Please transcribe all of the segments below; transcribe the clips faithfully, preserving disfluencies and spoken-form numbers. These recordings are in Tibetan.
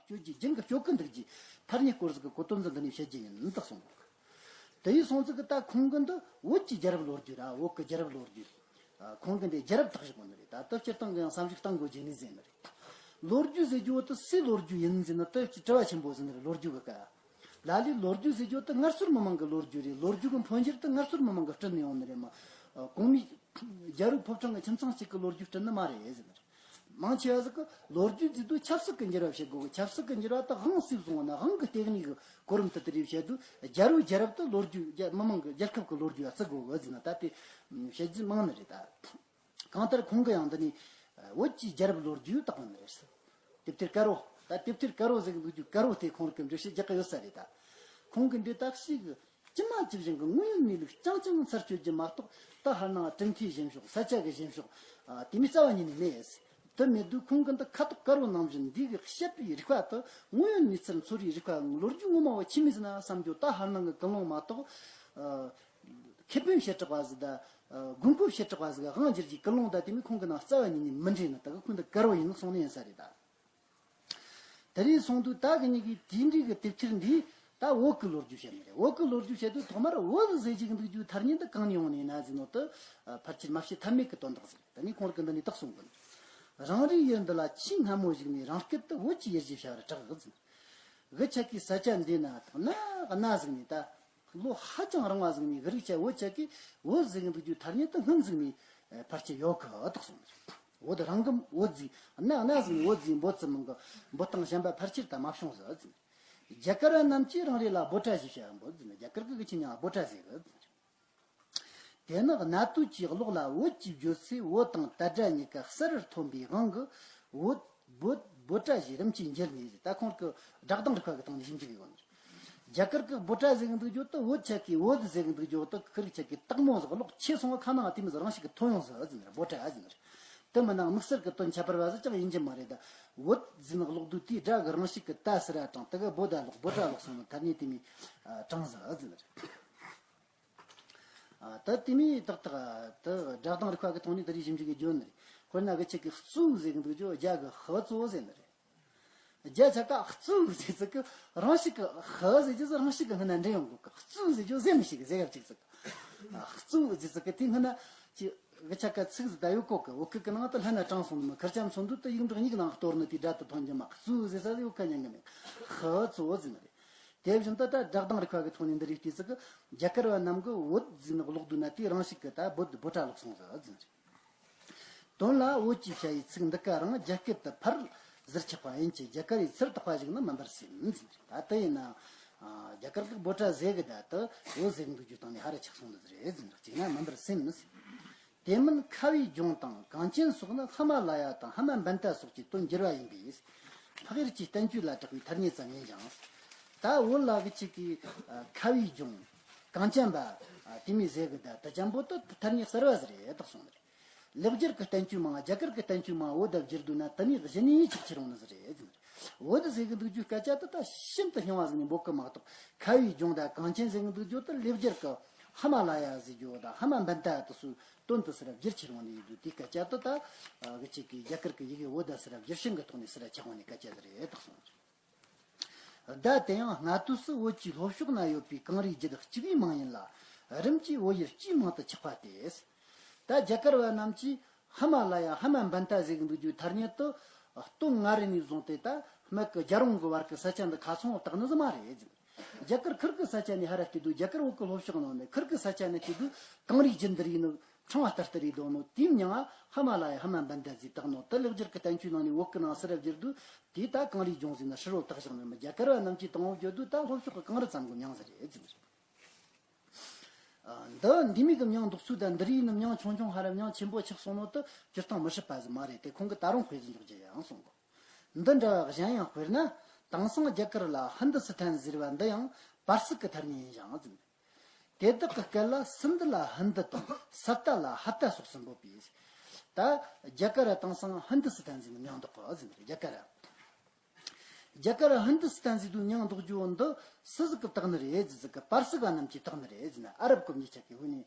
སྤྱོད་རྒྱུ་རྒྱུན་གྱི་སྤྱོད་ཀུན་འདུག་རྒྱུ་ཐར་ཉེ་སྐོར་ཟིག་གི་གོ་དོན་ཟིག་འདི་ནས་བཤད་རྒྱུ་ཡིན་ད་གསུངས། དེ་ཡིས་སོང་ཙི་གི་ད་ཁོང་གི་འདི་བོད་ཀྱི་རྒྱལ་རབས་ལོ་རྒྱུས་ར་བོད་ཀྱི་རྒྱལ་རབས་ལོ་རྒྱུས། ཁོང་གི་འདི་རྒྱལ་རབས་བརྟག་ཞིབ་གོ་ནི་རེད། ད་ལྟ་སྤྱིར་བཏང་གི་ཡང་བསམ་གཞིག་གཏང་དགོས་རྒྱུ་ནི་ཟེར་ནི་རེད། ལོ་རྒྱུས་ཟེར་རྒྱུ་བོ་དེ་སུའི་ལོ་རྒྱུས་ཡིན་ཟེར་ན་དེ་ཅི་དྲི་བ་ཆེན་པོ་ཟེར་ནི་རེད། ལོ་རྒྱུས་གི་ཀ་ལ་ལས་ལོ་རྒྱུས་ཟེར་རྒྱུ་དེ་སྔར་སྲོལ་མི་མང་གི་ལོ་རྒྱུས་རེད། ལོ་རྒྱུས་གི་འཕོ་འགྱུར་དེ་སྔར་སྲོལ་མི་མང་གི་བསྐྲུན་ནས་ཡོང་ནི་རེད་མ། གོང་མའི་རྒྱལ་པོའི་ཕོ་བྲང་གི་ཁྱིམ་ཚང་གཅིག་གི་ལོ་རྒྱུས་བསྐྲུན་ནི་མ་རེད་ཟེར་ནི་རེད། མང་ཆེ་བ་ཟིག་གི་ལོ་རྒྱུས་ཟེར་དུས་ཆབ་སྲིད་ཀྱི་འགྱུར་བ་བཤད་དགོས་གི། ཆབ་སྲིད་ཀྱི་འགྱུར་བ་དེ་དབང་སུས་བཟུང་བ་ན་དབང་གི་ལྟེ་གནས་ཀྱི་གོ་རིམ་དེ་དེ་རེད་བཤད་དུས་རྒྱལ་པོའི་རྒྱལ་རབས་དེ་ལོ་རྒྱུས་རྒྱ་མི་མང་གི་རྒྱལ་ཁབ་ཀྱི་ལོ་རྒྱུས་ལ་བརྩི་དགོས་གི་ཟེར་ན་ད་དེ་བཤད་རྒྱུ་མང་ནི་རེད་ད། གང་ལྟར་ཁོང་གི་ཡང་འདི་ནས་བོད་ཀྱི་རྒྱལ་རབས་ལོ་རྒྱུས་བཏགས་པ་ནི་རེད། དེབ་ཐེར་དཀར་བོ། ད་དེབ་ཐེར་དཀར་བོ་ཟེར་གི་འདུག་རྒྱུ་དཀར་བོ་དེ་ཁོང་རང་གི་འགྲེལ་བཤད་རྒྱག་གི་ཡོད་ས་རེད་ད། ཁོང་གི་འདི་དག་ཞིག་ཇི་མ་ཇི་བཞིན་གྱི་དངོས་ཡོད་གནས་ལུགས་རྐྱང་རྐྱང་ཚར་གཅོད་རྒྱུ་མ་གཏོགས་ད་ཧར་ནང་གྲུབ་མཐའི་བཞེངས་ཕྱོགས་ས་ཆ་གི་བཞེངས་ཕྱོགས་དེ་མོའི་རྩ་བ་ཉིད་ནས་མེད། དེ་མེད་དུས་ཁོང་གི་འདི་ཁ་དོག་དཀར་བོ་ནང་བཞིན་འདི་གི་བཤད་པའི་རིགས་པ་དེ་དངོས་ཡོད་གནས་ཚུལ་འཚོལ་བའི་རིགས་པའང་ལོ་རྒྱུས་ངོ་མ་བ་ཆི་མི་ཟིན་ན་བསམ་རྒྱུ་ད་ཧར་ནང་གི་ཀུན་སློང་མ་གཏོགས། ཁེ་ཕན་བྱེ་བྲག་པ་ཟིག་དང་། དགོས་མཁོ་བྱེ་བྲག་པ་ཟིག་གི་དབང་སྒྱུར་གྱི་ཀུན་སློང་དང་དེ་མིན་ཁོང་གི་ནང་རྩ་བ་ཉིད་ནས་མི་འདྲེས་ནི་ད་གི་ཁོང་འདི་དཀར་བོ་ཡིན་ནི་གསུངས་ནི་ཡིན་ས་རེད་ད། དེ་རིང་སོང་དུས་ད་གི་ཉིད་ཀྱི་དེ་འདྲའི་གི་དེབ་ཐེར་འདིས་ད་བོད་ཀྱི་ལོ་རྒྱུས་བཤད་ནི་རེད། བོད་ཀྱི་ལོ་རྒྱུས་བཤད་དུས་ཐོག་མར་བོད་ཟེར་གྱི་འདུག་རྒྱུ་ཐ་སྙད་འདི་གང་ནས་ཡོང་ནས་ན་ཟེར་ནོ་དེ་ཕལ་ཆེར་མ་བཤད་ཐབས་མེད་ཀྱི་དོན་དག་ཟིག་རེད། ད་ནི་ཁོང་རང་གི་འདི་ནས་དག་གསུང་གི། རང་རེའི་ཡུལ་འདི་ལ་ཆེས་སྔ་མོ་ཞིག་ནས་རང་སྐད་དུ་བོད་ཀྱི་ཡུལ་ཞེས་བྱ་བར་གྲགས་ཟིན། གི་ཆ་གི་ས་ཆ་འདི་ན་ཐག་ན་གནའ་ཟིག་ནས་ད། ལོ་ཧ་ཅང་རིང་བ་ཟིག་ནས་གི་རིགས་ཆ་བོད་ཆ་གི་བོད་ཟེར་གི་འདུག་རྒྱུ་ཐ་སྙད་དུ་སྔོན་ཟིག་ནས་ཕལ་ཆེར་ཡོད་གི་དག་སོང་། བོད་རང་གི་བོད་ཟིག་གནའ་གནའ་ཟིག་ནས་བོད་ཟིག་འབོད་ཚུལ་མང་གི་འབོད་སྟངས་གཞན་པ་ཕལ་ཆེར་ད་མ་བྱུང་ཟིག་ཟིན། རྒྱ་གར་བ་རྣམས་ཀྱིས་རང་རེ་ལ་བྷོ་ཊ་ཞེས་བྱ་བ་འབོད་ཟིན། རྒྱ་གར་གི་གི་ཆི་ཉ་བྷོ་ཊ་ཟེར་གི་ཟིན། དེ་ནི་གནའ་དུས་ཀྱི་གློག་ལ་བོད་ཅེས་བརྗོད་ཚེ་བོད་དང་དད་སྒྲ་གཉིས་ཀ་གསལ་རུ་ཐོན་པའི་དབང་གིས་བོད་བོད་བྷོ་ཊ་ཞེས་རིམ་གྱིས་འགྱུར་ནས་ཟེར། ད་ཁོང་གི་སྒྲ་གདངས་རིག་པ་གི་སྟེང་ནས་ཞིབ་འཇུག་ཡོད་ནི། རྒྱ་གར་གི་བྷོ་ཊ་ཟེར་གི་འདུག་རྒྱུ་དེ་བོད་ཆ་གི་བོད་ཟེར་གི་འདུག་རྒྱུ་དེ་ཁི་རིག་ཆ་གི་སྟག་མོ་ཟིག་གློག་ཆེ་སོང་བ་ཁ་ནང་དེ་མོ་ཟིག་རང་ཞིག་གི་ཐོན་ཡོང་ཟིག་ཟེར་ནི་བྷོ་ཊ་ཟེར་ནི་རེད། དེ་མིན་ན་དམིགས་བསལ་གི་དོན་ཁྱད་པར་བ་ཟིག་ཅང་ཡིན་གྱི་མ་རེད་ད། བོད་ཟེར་ནི་གློག་རྡུལ་དེའི་སྒྲ་གི་རང་ཞིག་གི་ད་ཟེར་ར་དྲངས་དེ་གི་བོད་ད་ལོག་བྷོ་ཊ་ལོག་སོང་ནི་ཐ་སྙད་དེ་མོ་དྲངས་ཟིག་ཟེར་ནི་རེད། ད་དེ་མིན་ཏག་ཏག་ད་སྒྲ་གདངས་རིག་པ་གི་ཐོག་ནས་ད་རེས་ཞིབ་འཇུག་གི་བརྗོད་ནི་རེད། དཔེར་ན་གི་ཆེད་ཀྱི་གཙོ་བོ་ཟེར་གི་འདུག་རྒྱུ་རྒྱ་གི་ཧི་གཙོ་བོ་ཟེར་ནི་རེད། རྒྱ་ཆ་ག་གཙོ་བོ་ཟེར་ཚིག་གི་རང་ཞིག་གི་ཧི་ཟེར་རྒྱུ་ཟེར་རང་ཞིག་གི་སྔ་ན་འདྲེན་ཡོང་གི་གཙོ་བོ་ཟེར་རྒྱུ་ཟེར་མི་ཤེས་གི་ཟེར་ག་ཅིག་ཚིག་གཙོ་བོ་ཟེར་ཚིག་གི་དེ་སྔ་ན་ཅི་གི་ཆ་ག་ཚིག་ཟིག་ད་ཡོད་གོ་གི་བོད་སྐད་གི་ནང་དུ་ལྷན་ན་དྲངས་སོང་ནི་མི་ཁར་ཅམ་སོང་དུས་ད་ཡིག་འབྲུ་གཉིས་ཀྱི་ནང་གཏོར་ནི་དེ་སྒྲ་དུ་ཐོན་རྒྱུ་མ་གཙོ་བོ་ཟེར་ས་ཡོད་ཁ་ཉན་གི་མེད། ཧི་གཙོ་བོ་ཟེར་ནི་རེད། དེ་བཞིན་དུ་ད་སྒྲ་གདངས་རིག་པ་གི་ཐོག་ནས་འདི་རིགས་བལྟས་ཚེ་གི་རྒྱ་གར་བ་རྣམས་ཀྱིས་བོད་ཟེར་ནི་གློག་རྡུལ་ན་དེ་རང་ཞིག་གི་ད་བོད་བྷོ་ཊ་ལོག་སོང་ཟིག་ཟེར་ནི་རེད། དོན་ལ་བོད་ཀྱི་བྱ་ཡི་ཚིག་འདི་ག་རང་རྒྱ་སྐད་དུ་ཕར་ཟུར་ཆག་པ་ཡིན་གྱི་རྒྱ་གར་ཡི་ཚུར་བཏགས་པ་ཞིག་ནི་མིན་པར་སེམས་ཟེར་ནི་རེད། ད་དེ་ཡིན་ན་རྒྱ་གར་གྱི་བྷོ་ཊ་ཟེར་གི་ད་དེ་བོད་ཟེར་གི་འདུག་རྒྱུ་སྟེང་ནས་ཧ་ར་ཆགས་སོང་ནི་ཟིག་རེད་ཟེར་ནི་རེད། གཅིག་ན་མིན་པར་སེམས་ཟེར། དེ་མིན་ཁ་བའི་ལྗོངས་དང་གངས་ཅན་སོགས་ནི་ཧི་མ་ལ་ཡ་དང་ཧི་མ་བན་ད་སོགས་ཀྱི་དོན་འགྱུར་བ་ཡིན་པས། འཕགས་ཡུལ་གྱི་བསྟན་བཅོས་ལ་གྲགས་པའི་ཐ་སྙད་ཙམ་ཡིན་ཀྱང་། ད་བོད་ལ་གི་ཆེད་ཀྱི་ཁ་བའི་ལྗོངས། གངས་ཅན་པ། དེ་མོ་ཟེར་གི་ད་ད་ཅམ་པོ་ད་ཐ་སྙད་གསར་བ་ཟིག་རེད་དག་སོང་ནི་རེད། ལེགས་སྦྱར་གྱི་བསྟན་བཅོས་མང་རྒྱ་གར་གྱི་བསྟན་བཅོས་མང་བོད་ད་བསྒྱུར་འདུག་ན་དེ་མོ་གཞི་ནས་ཆགས་ཆེ་རུང་ནི་ཟིག་རེད་ཟེར་ནི་རེད། བོད་ཟེར་གི་འདུག་རྒྱུ་སྐད་ཆ་དེ་ད་ཤིན་ཏུ་རྙིང་བ་ཟིག་ནས་འབོད་གི་མ་གཏོགས་ཁ་བའི་ལྗོངས་དང་གངས་ཅན་ཟེར་གི་འདུག་རྒྱུ་དེ་ལེགས་སྦྱར་གྱི་ཧི་མ་ལ་ཡ་ཟེར་རྒྱུ་དང་ཧི་མ་བན་ད་དེ་ཚོའི་དོན་དེ་ཟེར་བསྒྱུར་ཆེ་རུང་ནས་ཡིན་འདུག་དེའི་སྐད་ཆ་དེ་ད་གི་ཆེད་ཀྱི་རྒྱ་གར་གྱི་ཡི་གེ་བོད་ད་ཟེར་བསྒྱུར་ཞིང་གི་ཐོག་ནས་ཟེར་ཆགས་འོང་ནས་སྐད་ཆ་ཟིག་རེད་དག་སོང་། བརྡ་དེ་ཡང་སྔ་དུས་སུ་བོད་ཀྱི་ལྷོ་ཕྱོགས་ན་ཡོད་པའི་གངས་རིའི་རྒྱུད་གཅིག་པུའི་མིང་ཡིན་ལ། རིམ་གྱིས་བོད་ཡུལ་སྤྱིའི་མིང་དུ་ཆགས་པ་སྟེ། ད་རྒྱ་གར་བ་རྣམས་ཀྱིས་ཧི་མ་ལ་ཡ་ཧི་མ་བན་ད་ཟེར་གི་འདུག་རྒྱུའི་ཐ་སྙད་དུ་སྟོད་མངའ་རིས་ནས་བཟུང་སྟེ་ད་སྨད་ཀྱི་རྒྱལ་རོང་གི་བར་གྱི་ས་ཆ་འདི་ཁ་ཚང་བ་བཏགས་ནི་ཟིག་མ་རེད་ཟེར། རྒྱ་གར་ཁུལ་གྱི་ས་ཆ་ནས་ཧ་ར་བལྟས་དུས་རྒྱ་གར་བོད་ཀྱི་ལྷོ་ཕྱོགས་ནང་ནས་ཁུལ་གྱི་ས་ཆ་ནས་བལྟས་དུས་གངས་རིའི་རྒྱུད་འདི་རིགས་ནི་ཕྲེང་བ་ལྟར་དུ་རེད་དོ་ནོ་དེའི་མིང་ང་ཧི་མ་ལ་ཡ་ཧི་མ་བན་ད་ཟེར་བཏགས་ནོ་དེ་ལེགས་སྦྱར་གྱི་བསྟན་བཅོས་ནང་ནས་བོད་ཀྱི་ནང་ཟེར་བསྒྱུར་དུས། དེ་ད་གངས་རིའི་ལྗོངས་ཟེར་ན་ཧྲིལ་བོ་བཏགས་བཞག་ནི་མི་རྒྱ་གར་བ་རྣམས་ཀྱིས་དང་པོ་བརྗོད་དུས་ད་ལྷོ་ཕྱོགས་ཀྱི་གངས་རི་ཙམ་གྱི་མྱིང་ཟིག་རེད་ཟེར། འདི་འདི་མིག་གི་མྱིང་འདོགས་ཚུལ་དང་འདི་རིགས་ནི་མྱིང་ཆུང་ཆུང་ཧ་ར་མྱིང་ཆེན་པོ་ཆགས་སོང་ནོ་དེ་སྤྱིར་བཏང་མི་སྲིད་པ་ཟིག་མ་རེད་དེ་ཁོང་གིས་ད་རུང་དཔེ་ཟིག་འཇོག་རྒྱུ་ཡང་གསུངས་གོ། འདི་འདྲ་བ་གཞན་ཡང་དཔེར་ན་དེང་སང་རྒྱ་གར་ལ་ཧིན་དུ་སི་ཐན་ཟེར་བ་འདི་ཡང་པར་སིག་གི་ཐ་སྙད་ཡིན་ཞིང་ཟེར། དེ་དག་གི་སྐད་ལ་སིན་དྷུ་ལ་ཧིན་དུ་དང་སབ་ཏ་ལ་ཧབ་ཏ་སོགས་སུ་འབོད་པས། ད་རྒྱ་གར་ར་དེང་སང་ཧིན་དུ་སི་ཐན་ཟེར་ནས་མྱིང་འདོགས་གི་ཟེར་ནི་རེད་རྒྱ་གར་ར། རྒྱ་གར་ར་ཧིན་དུ་སི་ཐན་ཟེར་དུས་མྱིང་འདོགས་རྒྱུ་བོ་འདི་སུ་ཟིག་གིས་བཏགས་ནི་རེད་ཟེར་ཟིག་གི་པར་སིག་པ་རྣམས་ཀྱིས་བཏགས་ནི་རེད་ཟེར་ན་ཨ་རབ་གི་མྱི་ཆ་གི་བོད་ནས་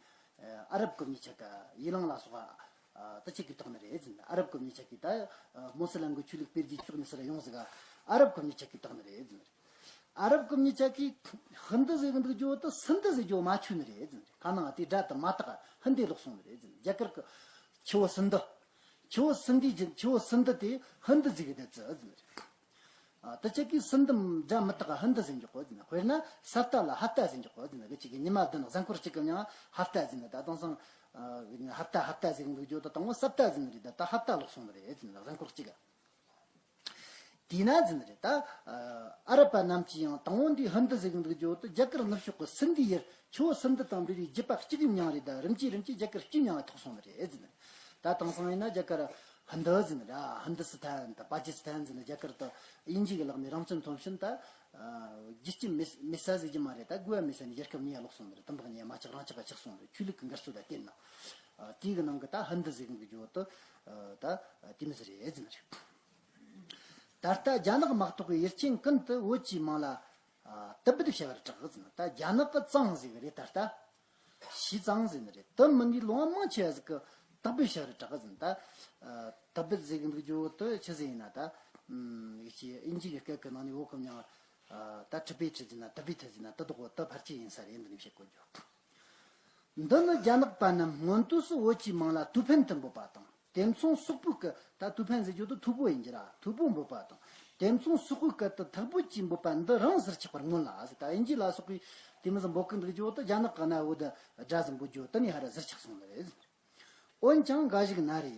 ཨ་རབ་གི་མྱི་ཆ་ག་ཡི་ལང་ལ་སོགས་པ། ད་ཅིག་གིས་བཏགས་ནི་རེད་ཟེར་ན་ཨ་རབ་གི་མྱི་ཆ་གིས་ད་མོ་སི་ལམ་གི་ཆོས་ལུགས་སྤེལ་རྒྱུའི་ཕྱོགས་ནས་སུ་ར་ཡོང་ཟིག་ག་ཨ་རབ་གི་མྱི་ཆ་གིས་བཏགས་ནི་རེད་ཟེར་ནི་རེད། ཨ་རབ་གི་མྱི་ཆ་གིས་ཧིན་དུ་ཟེར་གི་འདུག་རྒྱུ་དེ་སིན་དུ་ཟེར་རྒྱུ་མ་ཆུག་ནི་རེད་ཟེར་ནི་རེད། གང་ན་དེ་སྒྲ་དེ་མ་དག་ཧིན་དུ་ལོག་སོང་ནི་རེད་ཟེར་ནི། རྒྱ་གར་གི་ཆུ་བོ་སིན་དུ། ཆུ་བོ་སིན་དུ་ཆུ་བོ་སིན་དུ་དེ་ཧིན་དུ་ཟེར་གི་འདུག་ཟེར་ནི་རེད། ཨ། དེ་ཆ་གིས་སིན་དུ་སྒྲ་མི་དག་ཧིན་དུ་ཟེར་འཇོག་གོ་ཟེར་ན། དཔེར་ན་ས་བལྟ་ལ་ཧ་བལྟ་ཟེར་འཇོག་གོ་ཟེར་ན། གི་གཅིག་གི་ཉི་མ་བདུན་གཟའ་འཁོར་གཅིག་གི་མྱིང་ཧ་བལྟ་ཟེར་ན། ད་དེང་སང་ཨ་ཧ་བལྟ་ཧ་བལྟ་ཟེར་གི་འདུག་རྒྱུ་དེ་དང་པོ་ས་བལྟ་ཟེར་ནི་རེད། ད་ད་ཧ་བལྟ་ལོག་སོང་ནི་རེད་ཟེར་ན། གཟའ་འཁོར་གཅིག་ག་དེས་ན་ཟེར་ནི་རེད། ད་ཨ་རབ་པ་རྣམས་ཀྱིས་ཡང་དང་པོ་འདི་ཧིན་དུ་ཟེར་གི་འདུག་རྒྱུ་དེ་རྒྱ་གར་ནུབ་ཕྱོགས་ཀྱི་སིན་དུའི་ཡུལ་ཆུ་བོ་སིན་དུ་དང་འབྲེལ་བའི་རྒྱུད་པ་གཅིག་གི་མྱིང་རེད། ད་རིམ་གྱིས་རིམ་གྱིས་རྒྱ་གར་སྤྱིའི་མྱིང་ང་ཐོགས་སོང་ནི་རེད་ཟེར་ནི། ད་དེང་སང་ཡིན་ན་རྒྱ་གར་ཧིན་དུ་ཟེར་ནི་རེད། ཧིན་དུ་སི་ཐན་དང་པ་ཀི་སི་ཐན་ཟེར་ནི། རྒྱ་གར་དུ་དབྱིན་ཇི་གི་ལག་ནས་རང་བཙན་ཐོབ་ཕྱིན། ད་ཨ་རྒྱུ་རྐྱེན་མེད་མེད་ས་ཟེར་རྒྱུ་མ་རེད། ད་དགོས་པ་མེད་ས་ནས་རྒྱལ་ཁབ་གཉིས་ལོག་སོང་ནི་རེད། དམ་པ་གཉིས་མ་ཆགས་རང་ཆགས་ཆགས་སོང་ནི་རེད། ཆོས་ལུགས་ཀྱི་འགལ་རྩོད་ལ་བརྟེན་ནས། ཨ་དེའི་གི་ནང་གི་ད་ཧིན་དུ་ཟེར་གི་འདུག་རྒྱུ་དེ་ཨ་ད་དེ་མོ་ཟིག་རེད་ཟེར་ནི་རེད། ད་ལྟ་རྒྱ་ནག་དམག་ཐོག་གི་ཡུལ་ཆེན་ཀུན་ཏུ་བོད་ཀྱི་མིང་ལ་ཨ་དུ་བེད་བྱ་བར་གྲགས་ཟེར་ན། ད་རྒྱ་ནག་གི་ཙང་ཟེར་གི་རེད། ད་ལྟ་ཞི་ཙང་ཟེར་ནི་རེད། དེ་མིན་ནི་ལུང་བ་མང་ཆེ་བ་ཟིག་གིས་དུ་བེད་བྱ་བར་གྲགས་ཟེར་ན། ད་ཨ་དུ་བེད་ཟེར་གི་འདུག་རྒྱུ་དེ་ཆི་ཟིག་ཡིན་ན། ད་ཨམ་ཡིག་ཆ་དབྱིན་ཇི་གི་སྐད་གི་ནང་ནས་བོད་གི་མྱིང་ཨ་ད་ཊི་བེ་ཊི་ཟེར་ན་ཏི་བེ་ཊི་ཟེར་ན་དེ་དག་དེ་ཕལ་ཆེར་ཡིན་ས་རེད། འདི་ནས་བཤད་དགོས་རྒྱུ། འདི་ནི་རྒྱ་ནག་པ་རྣམས་སྔོན་དུས་སུ་བོད་ཀྱི་མིང་ལ་ཏུའུ་ཕན་དུ་འབོད་པ་དང་། དེ་མཚུངས་སོག་པོའི་སྐད། ད་ཏུའུ་ཕན་ཟེར་རྒྱུ་དེ་ཐུ་བོ་ཡིན་གྱི་ར། ཐུ་བོ་འབོད་པ་དང་། དེ་མཚུངས་སོག་པོའི་སྐད་དུ་ཐག་བོད་ཅེས་འབོད་པ་འདི་རང་ཟུར་ཆག་པར་མངོན་ལ་ཟེར། ད་དབྱིན་ཇི་ལ་སོགས་པའི་དེ་མོ་ཟིག་འབོད་གི་འདུག་རྒྱུ་དེ་རྒྱ་ནག་གི་གནའ་བོ་དེ་སྒྲ་ཟིག་འབོད་རྒྱུ་དེ་ནས་ཧ་ར་ཟུར་ཆག་སོང་ནི་རེད། འོན་ཀྱང་འགའ་ཞིག་ན་རེ།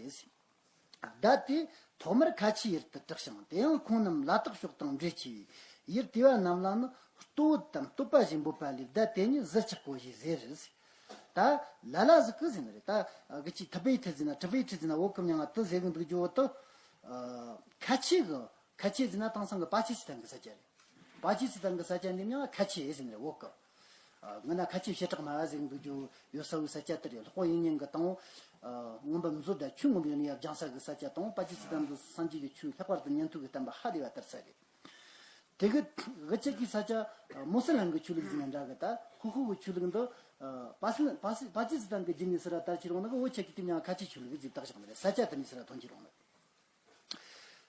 བརྡ་དེ་ཐོག་མར་ཁ་ཆེའི་ཡུལ་དུ་གྲགས་ཤིང་། དེ་ཡང་ཁོང་རྣམས་ལ་དྭགས་ཕྱོགས་དང་འབྲེལ་ཆེ་བས། ཡུལ་དེ་བ་རྣམས་ལ་ནི་ལྟོ་བོད་དམ་བསྟོད་པ་ཞེས་འབོད་པ་ལས་བརྡ་དེ་ཉིད་ཟུར་ཆག་གོ་ཞེས་ཟེར། ད་ལ་ལ་ཟིག་གིས་ཟེར་ནི་རེད། ད་གི་ཅི་ཐི་བེ་ཐི་ཟེར་ན་ཐི་བེ་ཐི་ཟེར་ན་བོད་གི་མྱིང་ང་དེ་ཟེར་གི་འདུག་རྒྱུ་བོ་དེ། ཁ་ཆེ་གི་ཁ་ཆེ་ཟེར་ན་དེང་སང་གི་པ་ཀི་སི་ཐན་གི་ས་ཆ་རེད། པ་ཀི་སི་ཐན་གི་ས་ཆ་འདི་མྱིང་ང་ཁ་ཆེ་ཟེར་ནི་རེད། བོད་གི། ཨ། ང་ན་ཁ་ཆེ་བྱེ་བྲག་སྨྲ་བ་ཟེར་གི་འདུག་རྒྱུ་ཡོད་ས་བོའི་ས་ཆ་དེ་རེད། ལྷོ་དབྱིན་ཉན་གི་དང་པོ། ཨ། མངོན་པ་མཛོད་དང་ཆོས་མངོན་པའི་གནས་སྦྱངས་ས་གི་ས་ཆ་དང་པོ། པ་ཀི་སི་ཐན་དུ་སངས་རྒྱས་ཀྱི་ཆོས་ལྷག་པར་དུ་ཉན་ཐོས་ཀྱི་བསྟན་པ་ཧ་ལས་པ་དར་ས་རེད། དེ་གི་གི་ཆེ་གི་ས་ཆ་མོ་སི་ལམ་གི་ཆོས་ལུགས་ཟེར་ན་འདྲ་གི། ད་ཧུ་ཧུ་གི་ཆོས་ལུགས་འདི། ཨ། པ་སི་པ་སི་པ་ཀི་སི་ཐན་གི་རྒྱུད་ནས་ཟེར་ར་དར་ཁྱེར་ཡོང་ནི་གི། བོད་ཆེ་གི་དེ་མྱིང་ཁ་ཆེ་ཆོས་ལུགས་ཟེར་བཏགས་བཞག་ནི་རེད། ས་ཆ་དེ་ནས་ཟེར་ར་ཐོན་ཁྱེར་ཡོང་ནི།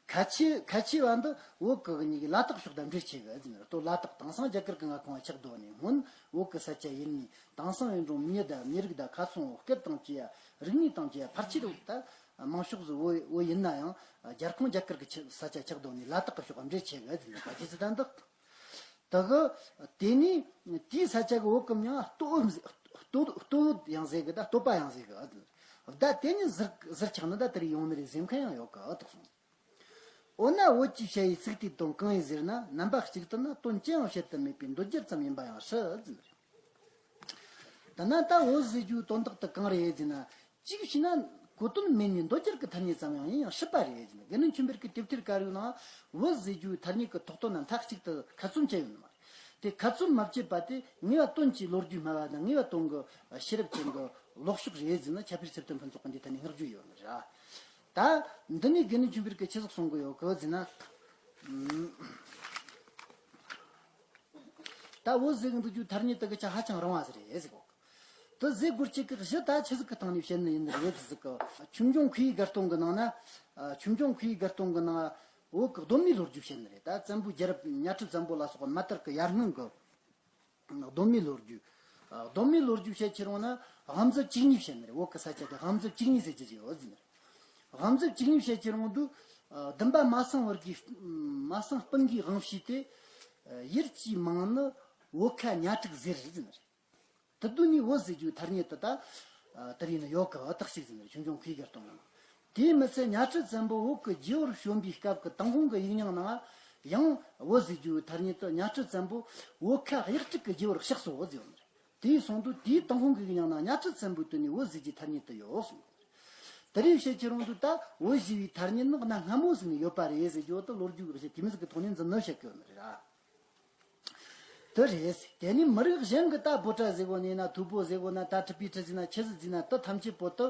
ཁ་ཆེ་ཁ་ཆེ་བ་འདི་བོད་ཀྱི་གཉིས་ཀྱི་ལ་དྭགས་ཕྱོགས་དང་འབྲེལ་ཆེ་གི་ཟེར་ནས། ལྟོ་ལ་དྭགས་དེང་སང་རྒྱ་གར་གྱི་མངའ་ཁོངས་ཆགས་དོ་ནས་སྔོན་བོད་ཀྱི་ས་ཆ་ཡིན་ནི། དེང་སང་ཡིན་རུང་མྱི་དང་མི་རིགས་དང་ཁ་ཚོན་སྐད་དང་བཅས་རིག་གནས་དང་བཅས་ཕལ་ཆེར་ད་མང་ཤོས་སུ་བོད་བོད་ཡིན་ན་ཡང་རྒྱལ་ཁོངས་རྒྱ་གར་གྱི་ཆ་ས་ཆ་ཆགས་དོ་ནས་ལ་དྭགས་ཀྱི་ཕྱོགས་འབྲེལ་ཆེ་གི་ཟེར་ནས། པ་ཀི་སི་ཐན་འདི། དེ་གི་དེ་ནས་དེའི་ས་ཆ་གི་བོད་གི་མྱིང་ལྟོ་བོད་ལྟོ་ལྟོ་བོད་ཡང་ཟེར་གི། ད་བསྟོད་པ་ཡང་ཟེར་གི། བརྡ་དེ་ནི་ཟུར་ཟུར་ཆག་ནི་ད་དེ་རིགས་ཡོང་ནི་རེད་ཟེར་མཁན་ཡང་ཡོད་གི། དེ་གསུངས། འོ་ན་བོད་ཀྱི་ཞ་ཡི་ཚིག་དེའི་དོན་གང་ཡིན་ཟེར་ན། རྣམ་པ་གཅིག་ཏུ་ནི་དོན་ཅི་ཡང་བཤད་དུ་མེད་པའི་མདོ་སྒྱུར་ཙམ་ཡིན་པ་ཡང་སྲིད་ཟེར་ནི་རེད། ད་ན་ད་བོད་ཟེར་རྒྱུའི་དོན་དག་དེ་གང་རེད་ཟེར་ན། གཅིག་བྱས་ན་གོ་དོན་མེད་ནི་མདོ་སྒྱུར་གྱི་ཐ་སྙད་ཙམ་ཡང་ཡིན་ཡང་སྲིད་པ་རེད་ཟེར་ན། དགེ་འདུན་ཆོས་འཕེལ་གྱི་དེབ་ཐེར་དཀར་ཡོལ་ནང་བོད་ཟེར་རྒྱུའི་ཐ་སྙད་ཀྱི་ཐོགས་དོན་རྣམས་མཐའ་གཅིག་ཏུ་ཁ་ཚོན་བཅད་ཡོད་ནི་མ་རེད། དེ་ཁ་ཚོན་མ་བཅད་པ་དེ་ངེས་པ་དོན་གྱི་ལོ་རྒྱུས་སྨྲ་བ་དང་ངེས་པ་དོན་གྱི་ཤེས་རབ་ཅན་གྱི་ལོག་ཕྱོགས་རེད་ཟེར་ན། ཁྱབ་སྤེལ་ཚུལ་སྟོན་ཕུན་ཚོགས་ཀྱིས་འདིའི་ཐད་ནས་བསྔགས་བརྗོད་ཡོད་ནི་རེད། ད་འདི་ནས་དགེ་འདུན་ཆོས་འཕེལ་གྱིས་ཆི་ཟིག་གསུང་གི་ཡོད་གི་ཟེར་ན། ད་བོད་ཟེར་གི་འདུག་རྒྱུ་ཐ་སྙད་དེ་གི་ཆ་ཧ་ཅང་རིང་བ་ཟིག་རེད་ཟེར་གོ། དེ་ཟེར་དགོས་ཆེད་ཀྱི་གཞི་ད་ཆི་ཟིག་གི་སྟེང་ནས་བཤད་ནི་ཡིན་རེད་ཟེར་གི། ཆོས་འབྱུང་ཁུ་བའི་དགའ་སྟོན་གི་ནང་ན། ཆོས་འབྱུང་ཁུ་བའི་དགའ་སྟོན་གི་ནང་བོད་གི་གདོད་མའི་ལོ་རྒྱུས་བཤད་ནི་རེད། ད་བཙན་པོའི་རྒྱལ་རབས་གཉའ་ཁྲི་བཙན་པོ་ལ་སོགས་པ་མ་དར་གི་ཡར་སྔོན་གི་གདོད་མའི་ལོ་རྒྱུས། གདོད་མའི་ལོ་རྒྱུས་བཤད་ཁྱེར་ཡོང་ན་དབང་མཛད་བཅུ་གཉིས་བཤད་ནི་རེད། བོད་གི་ས་ཆ་དེ་དབང་མཛད་བཅུ་གཉིས་ཟེར་རྒྱུ་ཟིག་ཡོད་ཟེར་ནི་རེད། དབང་མཛད་བཅུ་གཉིས་བཤད་ཁྱེར་ཡོང་དུས། ཨ། བདུན་པ་མ་སེང་བར་གྱི། མ་སེང་སྤུན་གྱི་དབང་བྱས་ཏེ། ཨ། ཡུལ་གྱི་མིང་ནི་བོད་ཁ་གཉའ་ཁྲི་ཟེར་ཟེར་ནི་རེད། དེ་དུས་ནས་བོད་ཟེར་རྒྱུའི་ཐ་སྙད་དེ་ད། ཨ། དེ་རིང་ནི་ཡོད་གི་བ་དག་ཞིག་ཟེར་ནི་རེད། ཆོས་འབྱུང་ཁུ་བའི་དགའ་སྟོན་ནང་། དེས་མི་ཚད་གཉའ་ཁྲི་བཙན་པོ་བོད་ཀྱི་རྒྱལ་པོར་བྱོན་པའི་སྐབས་ཀྱི་ཏུན་ཧོང་གི་ཡིག་རྙིང་ནང་ཡང་བོད་ཟེར་རྒྱུའི་ཐ་སྙད་དེ་གཉའ་ཁྲི་བཙན་པོ་བོད་ཁ་གཡག་ཁྲི་གི་རྒྱལ་པོར་གཤེགས་སོ་ཟེར་ཡོད་ནི་རེད། དེའི་གསུང་དུས་དེའི་ཏུན་ཧོང་གི་ཡིག་རྙིང་ནང་གཉའ་ཁྲི་བཙན་པོའི་དུས་ནས་བོད་ཟེར་རྒྱུའི་ཐ་སྙད་དེ་ཡོད་གསུངས། དེ་རིང་བཤད་ཁྱེར་ཡོང་དུས་ད་བོད་ཟེར་བའི་ཐ་སྙད་ནི་གནའ་སྔ་མོ་ཟིག་ནས་ཡོད་པ་རེད་ཟེར་རྒྱུ་དེ་ལོ་རྒྱུས་ཀྱི་གཞི་དེ་མོ་ཟིག་གི་ཐོག་ནས་འཛིན་ནོ་བཤད་གི་ཡོད་ནི་རེད་ར། དེ་རེད། དེ་ནས་མི་རིགས་གཞན་གྱི་ད་བྷོ་ཊ་ཟེར་གོ་ནས་ན། ཐུ་བྷོ་ཟེར་གོ་ན། ད་ཊི་པི་ཊི་ཟེར་ན། ཆི་ཟིག་ཟེར་ན། དེ་ཐམས་ཅད་པོ་དེ་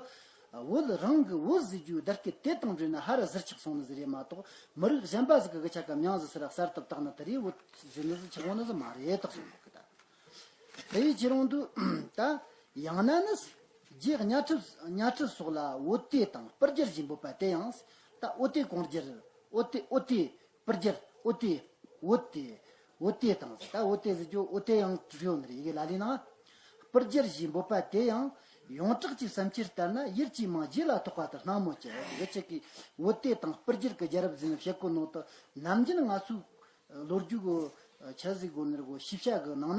བོད་རང་གི་བོད་ཟེར་རྒྱུའི་བརྡ་སྐད་དེ་དང་འབྲེལ་ནས་ཧ་ར་ཟུར་ཆག་སོང་ནི་ཟིག་རེད་མ་གཏོགས། མི་རིགས་གཞན་པ་ཟིག་གི་གི་ཆ་ག་མྱིང་ཟིག་ཟེར་ར་གསར་དུ་བཏགས་ན་དེ་རེད། བོད་ཟེར་ནི་ཟིག་ཆགས་འོང་ནི་ཟིག་མ་རེད་དག་སོང་གི་ད། དེ་ཡི་ཁྱེར་ཡོང་དུས་ད་ཡང་ན་ནི་རྗེ་གཉའ་ཁྲི་གཉའ་ཁྲི་སོགས་ལ་བོ་དེ་དང་སྤུར་རྒྱལ་ཞེས་འབོད་པ་དེ་ཡང་། ད་བོ་དེ་གོང་རྒྱལ། བོ་དེ་བོ་དེ་སྤུར་རྒྱལ། འོ་དེ། འོ་དེ། འོ་དེ་དང་ཟེར། ད་འོ་དེ་ཟེར་རྒྱུ་འོ་དེ་ཡང་བྲིས་ཡོད་ནི་རེད། ཡི་གེ་ལ་ལས་ནང་། སྤུར་སྦྱར་ཞེས་འབོད་པ་དེ་ཡང་ཡོངས་གྲགས་ཀྱི་བསམ་འཆར་ལྟར་ན་ཡུལ་གྱིས་མིང་རྗེས་ལ་ཐོགས་པ་དང་སྣང་མོད་ཀྱི། འདི་ཅག་གིས་འོ་དེ་དང་སྤུར་སྦྱར་གྱི་རྒྱལ་རབས་ཟེར་ནས་བཤད་གོ་ནོ་དེ་ནམ་རྒྱུན་ང་ཚོའི་ལོ་རྒྱུས་ཀྱི་ཆ་ཟིག་གོ་ནི་རེད་གོ། ཤེས་བྱ་གི་ནང་ན་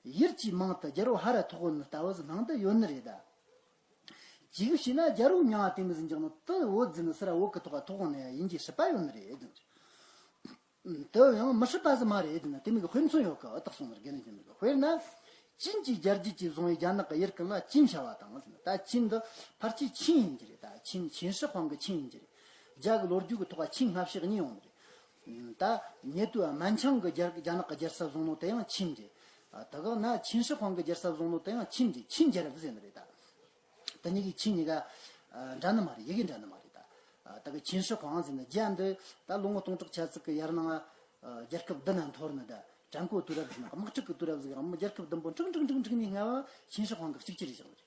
ཡུལ་གྱིས་མིང་དེ་རྒྱལ་པོ་ཧ་ར་ཐོགས་གོ་ནི་ལྟ་བུ་ཟིག་སྣང་དུ་ཡོད་ནི་རེད་ད། ཅིག་བྱས་ན་རྒྱལ་པོའི་མིང་ང་དེ་མི་ཟིག་འཇོག་ནོ་དེ་འོ་ཟེར་ནི་སི་ར་འོ་གི་ཐོག་ག་ཐོགས་གོ་ནི་ཡིན་གྱི་སྲིད་པ་ཡོད་ནི་རེད། དེ་ཡང་མི་སྲིད་པ་ཟིག་མ་རེད་ཟེར་ན་དེ་མིག་གི་དཔེ་མཚོན་ཡོད་གི། ཨ་དག་སོང་ནི་རེད། དགེ་འདུན་ཆོས་འཕེལ་གི། དཔེར་ན། ཅིན་གྱིས་རྒྱལ་རྒྱུད་ཀྱིས་བཟུང་བའི་རྒྱ་ནག་གི་ཡུལ་ཀུན་ལ་ཅིན་བྱ་བ་དང་ཟེར་ན། ད་ཅིན་འདི་ཕལ་ཆེར་ཆིན་ཡིན་གྱི་རེད། ད་ཆིན་ཆིན་ཧྲི་ཧོང་གི་ཆིན་ཡིན་གྱི་རེད། རྒྱ་གི་ལོ་རྒྱུས་ཀྱི་ཐོག་ལ་ཆིན་སྔ་ཕྱི་གཉིས་ཡོང་ནི་རེད། ད་ཉེ་དུས་མན་ཆང་གི་རྒྱལ་རྒྱ་ནག་གི་རྒྱལ་ས་བཟུང་ནོ་དེ་ཡང་ཆིན་རེད། ད་ག་ན་ཆིན་ཧྲི་ཧོང་གི་རྒྱལ་ས་བཟུང་ནོ་དེ་ཡང་ཆིན་རེད། ཆིན་རྒྱལ་རབས་ཟེར་ནི་རེད་ད། དེ་གཉིས་ཀྱི་ཆིན་གཉིས་ཀ་ཨ་འདྲ་ནི་མ་རེད། ཡི་གེ་འདྲ་ནི་མ་རེད་ད། ཨ་ད་གི་ཆིན་ཧྲི་ཧོང་ཟེར་ན་རྒྱ་འདི་ད་ལོ་ངོ་སྟོང་ཕྲག་ཆ་ཙིག་གི་ཡར་ནང་ཨ་རྒྱལ་ཁབ་བདུན་ན་འཐོར་ནི་ད། ཀྲན་གོ་དུས་རབས་ཟེར་ན་དམག་འཁྲུག་གི་དུས་རབས་ཟིག་གམ། རྒྱལ་ཁབ་བདུན་པོ་འཁྲུག་འཁྲུག་འཁྲུག་འཁྲུག་ནས་སྔ་བ་ཆིན་ཧྲི་ཧོང་གི་གཅིག་གྱུར་རེད་བཞག་ནི་རེད།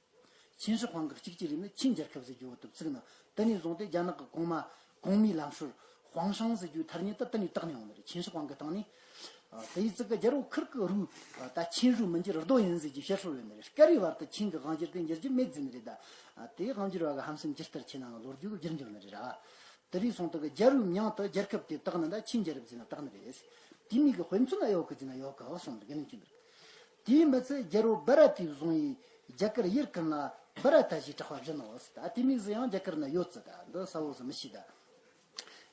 ཆིན་ཧྲི་ཧོང་གི་གཅིག་གྱུར་རེད་ནི་ཆིན་རྒྱལ་ཁབ་ཟེར་རྒྱུ་བོ་དེ་བཙུགས་ནི། དེ་ནས་བཟུང་སྟེ་རྒྱ་ནག་གི་གོང་མ་གོང་མའི་ལམ་སྲོལ་ཧོང་ཧྲང་ཟེར་རྒྱུའི་ཐ་སྙད་དེ་དེ་ནས་བཏགས་ནས་ཡོང་ནི་རེད། ཆིན་ཧྲི་ཧོང་གི་སྟེང་ནས། ཨ་དེ་ཡི་ཙི་གི་རྒྱལ་པོ་ཁིར་གི་རུ་ད་ཆིན་རུ་མི་འགྱུར་རྡོ་ཡིན་ཟེར་གྱི་བཤད་སྲོལ་ཡོད་ནི་རེད། སྐབས་རེའི་བར་དུ་ཆིན་གི་དབང་སྒྱུར་དེ་འགྱུར་རྒྱུ་མེད་ཟེར་ནི་རེད་ད། ཨ་དེ་དབང་སྒྱུར་བ་གི་ཧམ་སེམས་ཇི་ལྟར་ཆེ་ནའང་ལོ་རྒྱུས་གི་བསྒྱུར་འགྱུར་ནི་རེད་ར། དེ་རིང་སོང་དུ་གི་རྒྱལ་པོའི་མིང་དུ་རྒྱལ་ཁབ་དེ་བཏགས་ནི་ད་ཆིན་རྒྱལ་རབས་ཟེར་ན་བཏགས་ནི་རེད། དེ་མིག་གི་དཔེ་མཚོན་ན་ཡོད་གི་ཟེར་ན་ཡོད་གི་གསུངས་ནི་དགེ་འདུན་ཆོས་འཕེལ། དེའི་མི་ཚད་རྒྱལ་པོ་བྷ་ར་ཏས་བཟུང་བའི་རྒྱ་གར་ཡུལ་ཀུན་ལ་བྷ་ར་ཏ་ཞེས་གྲགས་པ་བྱིན་ནོ། ད་དེ་མིག་ཟིག་ཡང་རྒྱ་གར་ན་ཡོད་ཙི་ད། འདི་གསལ་བོ་ཟིག་མི་ཤེས་ད།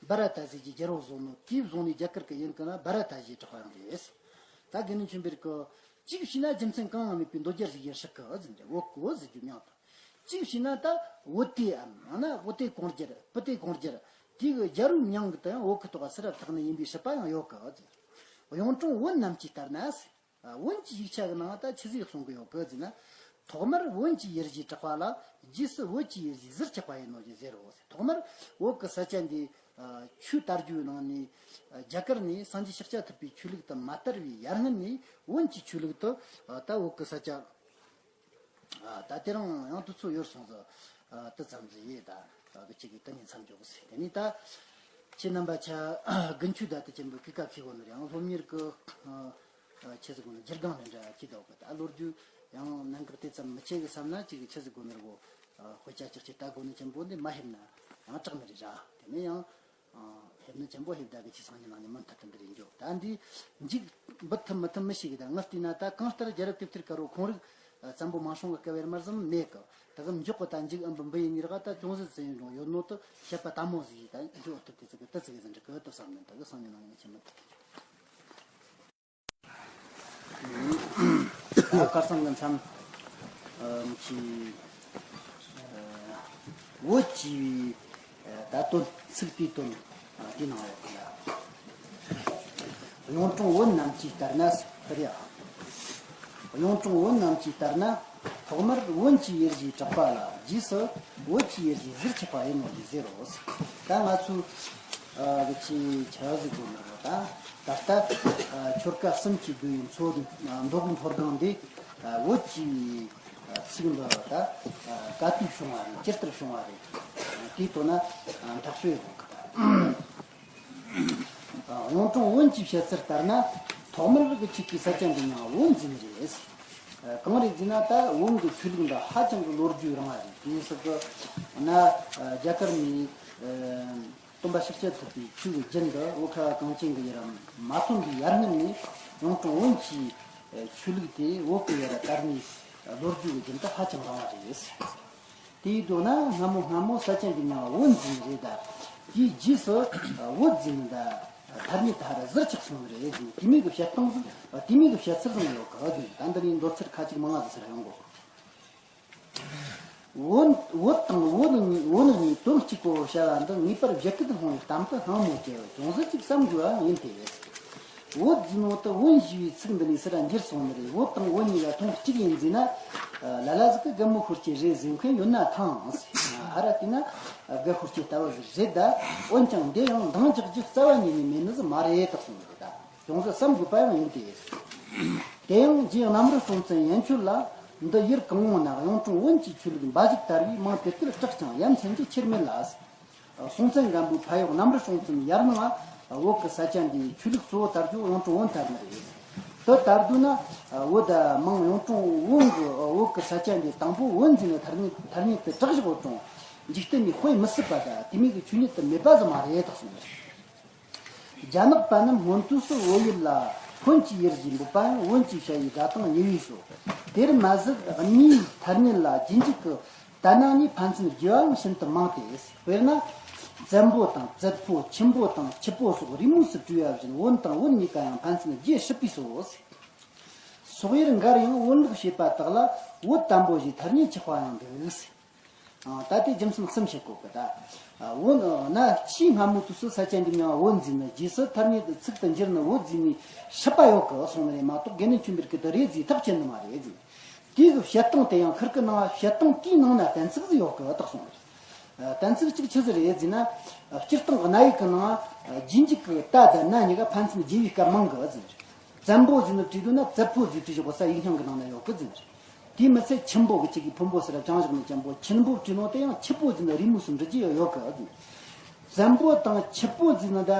བྷ་ར་ཏ་ཟེར་གྱི་རྒྱལ་པོ་བཟུང་ནོ་དེས་བཟུང་ནས་རྒྱ་གར་གི་ཡུལ་ཀུན་ལ་བྷ་ར་ཏ་ཞེས་གྲགས་པ་ཡང་རེད། ད་དགེ་འདུན་ཆོས་འཕེལ་གི་གཅིག་བྱས་ན་རྒྱུ་མཚན་གང་ཡང་མེད་པའི་མདོ་རྒྱུད་ཟིག་ཡིན་སྲིད་གི་ཟེར་འདྲ། འོ་གི་འོ་ཟེར་རྒྱུ་མིང་དང་། གཅིག་བྱས་ན་ད་འོ་དེའམ་ཡང་ན་འོ་དེ་གོང་རྒྱལ། སྤུ་དེ་གོང་རྒྱལ། དེ་གི་རྒྱལ་པོའི་མིང་གི་དེ་ཡང་འོ་གི་ཐོག་ག་སི་ར་བཏགས་ནི་ཡིན་པའི་སྲིད་པ་ཡང་ཡོད་གི་ཟེར། གཡུང་དྲུང་བོན་རྣམས་ཀྱིས་ལྟར་ན་ཟེར། ཨ་བོན་གྱི་ཡིག་ཆ་གི་ནང་ད་ཆི་ཟིག་གསུང་གི་ཡོད་གི་ཟེར་ན། ཐོག་མར་བོན་གྱི་ཡུལ་ཞེས་གྲགས་པ་ལ་རྗེས་སུ་བོད་ཀྱི་ཡུལ་ཞེས་ཟུར་ཆག་པ་ཡིན་ནོ་ཞེས་ཟེར་རོ་ཟེར། ཐོག་མར་བོད་ཀྱི་ས་ཆ་འདི་ཨ་ཆོས་དར་རྒྱུའི་ནང་ནས་ཨ་རྒྱ་གར་ནས་སངས་རྒྱས་ཤཱཀྱ་ཐུབ་པའི་ཆོས་ལུགས་དེ་མ་དར་བའི་ཡར་སྔོན་ནས་བོན་གྱི་ཆོས་ལུགས་དེ་ཨ་ད་བོད་ཀྱི་ས་ཆ་ཨ་ད་དེ་རིང་ཡང་དུས་ཚོད་ཡོལ་སོང་ཟིག། ཨ་དེ་ཙམ་ཟིག་ཡིན་ད། ཨ་གི་ཅིག་གིས་དེ་ནས་མཚམས་འཇོག་ཟེར། དེ་ནས་ད་ཁྱེད་རྣམ་པ་ཆ་དགུན་ཆོས་ད་ལྟ་ཆེན་པོ་གི་སྐབས་ཤིག་གོ་ནི་རེད། ཡང་སློབ་གཉེར་གི་ཨ་ཆི་ཟིག་གོ་ནི་སྒྱུར་སྒང་ནས་འདྲ་ཅི་ལྟ་བུ་གི་ད་ལོ་རྒྱུས་ཡང་གནད་འགག་དེ་ཙམ་མི་ཆེ་གི་བསམ་ན་ཅིག་གིས་ཆི་ཟིག་གོ་ནི་རེད་གོ། ཨ་དཔེ་ཆ་ཅིག་ཅིག་ལྟ་དགོ་ནི་ཆེན་པོ་འདི་མ་ཤེས་ན་ཡང་སྐྲག་ནི་རེད་ར། དེ་ནས་ཡང་ཨ་ཧེབ་ནི་ཆེན་པོ་ཧེབ་ད་གི་ཆི་སང་ཉིན་ནང་ནས་མུ་མཐུད་དུ་འདི་རེད་འཇོག། ད་འདི་འཇིག་འབུད་ཐུབ་མི་ཐུབ་མི་ཤེས་གི། ད་ངས་བལྟས་ན་ད་གང་ལྟར་རྒྱལ་རབས་དེབ་ཐེར་དཀར་པོ་ཁོང་རིགས་ཨ་བཙན་པོ་མང་སྲོང་གི་སྐབས་ཡར་མར་ཙམ་མེད་གི། ད་གི་མགྱོགས་གི་ད་འཇིག་ཨ་འབུ་འབུ་ཡིན་ནི་ར་ག་ད་ཅུང་ཟད་ཙམ་ཡིན་རུང་ཡོད་ནོ་དེ་བཤད་པ་དལ་མོ་ཟིག་ཡིན། ད་འཇོག་ཐུབ་དེ་ཙི་གི་དེ་ཙི་གི་ཟིན་འགྲིག་གི་དེ་བསམ་ནས་ད་གི་སང་ཉིན་ནང་ནས་ཆེན་མོ་ཐུབ་ཐུབ། ད་ཁ་སང་གི་མཚམས་ཨ་ཅི་ཨ་བོད་ཅེས་པའི་ད་དོན་ཚིག་དེའི་དོན་དེའི་ནང་ཡོད་གི་ཡ། གཡུང་དྲུང་བོན་རྣམས་ཀྱིས་ལྟར་ན་ཟེར་ཡ། གཡུང་དྲུང་བོན་རྣམས་ཀྱིས་ལྟར་ན་ཐོག་མར་བོན་གྱི་ཡུལ་ཞེས་གྲགས་པ་ལ་རྗེས་སུ་བོད་ཀྱི་ཡུལ་ཞེས་ཟུར་ཆག་པ་ཡིན་ནོ་ཞེས་ཟེར་རོ་ཟེར། ད་ང་ཚོས་ཨ་གི་ཆི་ཆི་ཟིག་གོ་ནོ་ད་ད་ལྟ་ཨ་ཆོལ་ཁ་གསུམ་གྱིས་བསྡུས་པའི་མཚོ་མདོ་དབུས་མཐོ་སྒང་འདི་ཨ་བོད་ཀྱི་ཨ་ཚིག་འདི་ད་ཨ་ག་དུས་བྱུང་བ་རེད། ཇི་ལྟར་བྱུང་བ་རེད། དེའི་དོན་ན་ཨ་འདྲ་བཤད་ཡོང་གི་ད། ཨ་གཡུང་དྲུང་བོན་གྱིས་བཤད་ཚུལ་ལྟར་ན་ཐོག་མར་གི་ཆིག་གི་ས་ཆ་འདི་མིང་བོན་ཟེར་ནི་རེད། ཨ་གང་རེད་ཟེར་ན་ད་བོན་གྱི་ཆོས་ལུགས་འདི་ཧ་ཅང་གི་ལོ་རྒྱུས་རིང་བ་རེད། དེ་ཡིན་ཟིག་གི་ན་ཨ་རྒྱ་གར་ནས་ཨ་སྟོན་པ་ཤཱཀྱ་ཐུབ་པའི་ཆོས་ཀྱི་རྒྱུན་འདི་བོད་ཁ་གངས་ཅན་གྱི་ཡུལ་ལ་མ་ཐོན་པའི་ཡར་སྔོན་ནས་གཡུང་དྲུང་བོན་གྱི་ཨ་ཆོས་ལུགས་དེ་བོད་ཀྱི་ཡུལ་ལ་དར་ནས་ལོ་རྒྱུས་ཀྱི་རྒྱུན་དུ་ཧ་ཅང་རིང་བ་རེད། དེའི་མདོར་ན་སྔ་མོ་སྔ་མོ་ས་ཆ་འདི་མིང་བོན་ཟེར་ནི་རེད་ད། དེའི་རྗེས་སུ་བོད་ཟེར་ནི་ད་ཐ་སྙད་ད་ཧར་ཟུར་ཆག་སོང་ནི་རེད་ཟེར་ནི། དེ་མིན་གྱི་བཤད་སྟངས་ཟིག་དེ་མིན་གྱི་བཤད་ཚུལ་ཟིག་ཡོད་གི་ཟེར་ནི། ད་འདི་ནས་མདོར་ཚིག་ཁ་ཅིག་མང་ང་ཟིག་ཟེར་ཡོང་གོ། བོན་བོད་དང་བོན་གཉིས་བོན་གཉིས་དོན་གཅིག་པོ་བྱ་བ་འདི་ངེས་པར་བཞད་གད་དུ་ལྷུང་བའི་གཏམ་དུ་སྣང་མོད་ཀྱི། ཅུང་ཟད་ཅིག་བསམ་དགོས་པ་ཡིན་ཏེ། བོད་ཟེར་ནོ་དེ་བོན་ཞེས་པའི་ཚིག་འདི་ནས་སུ་ར་འགྱུར་སོང་ནི་རེད། བོད་དང་བོན་གཉིས་ལ་དོན་གཅིག་ཡིན་ཟེར་ན། ལ་ལ་ཟིག་གིས་རྒན་མོ་ཤོར་གྱི་རེད་ཟེར་མཁན་ཡོད་ན་ཐང་། ཧ་ར་བལྟས་ན་རྒད་ཤོར་གྱི་ལྟ་བུ་ཟིག་རེད་ད། འོན་ཀྱང་འདི་ཡང་འདང་རྒྱག་རྒྱུ་རྩ་བ་ཉིད་ནས་མེད་ནི་ཟིག་མ་རེད་དག་སོང་ནི་རེད་ད། ཅུང་ཟད་བསམ་དགོས་པ་ཡང་ཡིན་ཏེ། དེ་ཡང་རྗེ་གནམ་རི་སྲོང་བཙན་ཡན་ཆོད་ལ་འདི་ཡུལ་གང་བོ་ན་གཡུང་དྲུང་བོན་གྱི་ཆོས་ལུགས་འབའ་ཞིག་དར་བའི་མིང་དེ་དེར་གྲགས་ཀྱང་ཡ་མཚན་གྱི་ཆེར་མེད་ལ། སྲོང་བཙན་སྒམ་པོའི་ཕ་ཡུལ་གནམ་རི་སྲོང་བཙན་ཡར་ནང་ བོད་ཀྱི་ས་ཆ་འདིའི་ཆོས་ལུགས་གཙོ་བོ་དར་རྒྱུ་གཡུང་དྲུང་བོན་དར་ནི་རེད། དེ་དར་དུས་ན་བོད་ད་མང་གཡུང་དྲུང་བོན་གྱི་བོད་ཀྱི་ས་ཆ་འདི་དང་པོ་བོན་འཛིན་ནི་ཐ་སྙད་ཐ་སྙད་དེ་གྲགས་བཞག་ཡོད་ཀྱང་འཇིག་རྟེན་ནས་དཔེ་མི་སྲིད་པ་དང་དེ་མིན་གྱི་ཆོས་ཉིད་དུ་མེད་པ་ཟིག་མ་རེད་དག་གསུངས་ནས། རྒྱ་ནག་པ་རྣམས་སྔོན་དུས་སུ་བོད་ཡུལ་ལ་ཕོན་གྱི་ཡུལ་ཞེས་འབོད་པའང་བོན་གྱི་ཞ་ཡི་སྒྲ་དང་ཉེ་བས་སོ། དེར་མ་ཟད་གནས་ཐ་སྙད་ལ་རྗེས་འཇུག་གི་ད་ནང་ནས་ཕན་ཚུན་རྒྱས་པའང་ཤིན་ཏུ་མང་སྟེ། དཔེར་ན། བཙན་པོ་དང་བཙད་པོ། ཆེན་པོ་དང་ཆུ་པོ་སོགས་རི་མོས་སུ་བྲིས་པ་བཞིན་བོན་དང་བོན་གཉིས་ཀ་ཡང་ཕན་ཚུན་རྒྱས་སྲིད་པས་སོ། སོག་ཡུལ་འགར་ཡང་བོན་ལུགས་བྱེད་པ་དག་ལ་བོད་དམ་པོ་ཞེས་ཐ་སྙད་ཆགས་པ་ཡང་འདུག་ཨ། ད་ལྟའི་རྒྱུ་མཚན་གསུམ་བཤད་དགོས་ཀི་ད། ཨ། བོད་ན་ཆེས་སྔ་མོའི་དུས་སུ་ས་ཆ་འདི་མྱང་བ་བོད་འཛིན་ནི་རྗེས་སུ་ཐ་སྙད་དུ་ཚིག་ཏུ་འགྱུར་ནི་བོད་འཛིན་ནི་སྲིད་པ་ཡོད་ཀི་གསུངས་ནི་རེད་མ་གཏོགས་དགེ་འདུན་ཆོས་འཕེལ་གི་དེ་རེད་ཟེར་ཐག་བཅད་ནི་མ་རེད་ཟེར། དེའི་གི་བཤད་སྟངས་དེ་ཡང་ཁིར་གི་ནང་བཤད་སྟངས་དེའི་ནང་ན་གཏན་ཚིགས་ཟིག་ཡོད་ཀི་བཏགས་སོང་ནི་རེད། ཨ། གཏན་ཚིགས་གཅིག་ཆི་ཟིག་རེད་ཟེར་ན། སྤྱིར་བཏང་གི་གནའ་ཡིག་གི་ནང་རྗེས་འཇུག་གི་ད་དང་ན་གཉིས་ཀ་ཕན་ཚུན་རྒྱས་པའི་སྐབས་མང་གི་ཟེར་ནི་རེད། བཙན་པོ་ཟེར་ནི་བྲིས་འདུག་ན་བཙད་པོ་ཟེར་བྲིས་བཞག་གོ་ས་ཡིག་རྙིང་གི་ནང་ན་ཡོད་གི་ཟེར་ནི་རེད། དེས་མི་ཚད་ཆེན་པོ་གི་ཅིག་གི་ཕུན་པོ་ཟེར་བ་བྱང་ཕྱོགས་ནས་ཆེན་པོ་ཆེན་པོ་བྲིས་ནོ་དེ་ཡང་ཆི་པོ་ཟེར་ནི་རི་མོས་སུ་འབྲི་རྒྱུ་ཡོད་གི། བཙན་པོ་དང་ཆི་པོ་ཟེར་ནི་ད་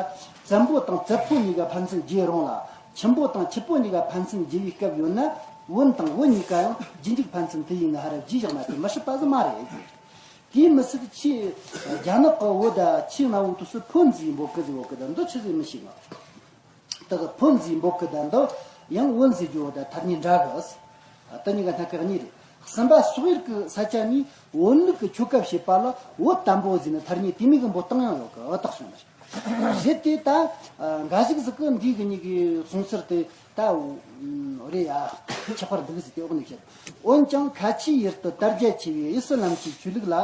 བཙན་པོ་དང་བཙད་པོ་གཉིས་ཀ་ཕན་ཚུན་རྒྱས་རུང་ལ་ཆེན་པོ་དང་ཆི་པོ་གཉིས་ཀ་ཕན་ཚུན་རྒྱས་པའི་སྐབས་ཡོད་ན་བོན་དང་བོན་གཉིས་ཀ་ཡང་རྗེས་འཇུག་ཕན་ཚུན་དེ་ཡིན་ན་ཧ་ར་རྗེས་བཞག་ན་དེ་མི་སྲིད་པ་ཟིག་མ་རེད་ཟེར། དེས་མི་ཚད་ཆེས་རྒྱ་ནག་གི་བོད་ད་ཆེས་སྔ་བོའི་དུས་སུ་ཕོན་ཟེར་འབོད་གི་ཟེར་ཡོད་གི་ད་འདི་ཆི་ཟིག་མི་ཤེས་ང་། དེ་གི་ཕོན་ཟེར་འབོད་གི་ད་འདི་ཡང་བོན་ཟེར་རྒྱུ་བོ་ད་ཐ་སྙད་འདྲ་གི། དེ་གཉིས་ཀ་སྣ་ཁ་གཉིས་རེད། གསུམ་པ་སོག་ཡུལ་གི་ས་ཆ་ནས་བོན་ལུགས་ཀྱི་ཆོ་ག་བྱེད་པ་ལ་བོད་དམ་པོ་ཟེར་ནི་ཐ་སྙད་དེ་མིན་གི་འབོད་སྟངས་ཡང་ཡོད་གི་བཏགས་སོང་ནི་རེད། རེད་དེ་ད་འགའ་ཞིག་ཟིག་གི་འདི་གི་གཉིས་ཀའི་གསུང་ཚུལ་དེ་ད་རེད་ཡ་ཁྱད་པར་འདུག་ཟེར་ཏེ་འོག་ནས་བཤད། འོན་ཀྱང་ཁ་ཆེའི་ཡུལ་དུ་དར་རྒྱས་ཆེ་བའི་ཨི་སི་ལམ་གྱི་ཆོས་ལུགས་ལ།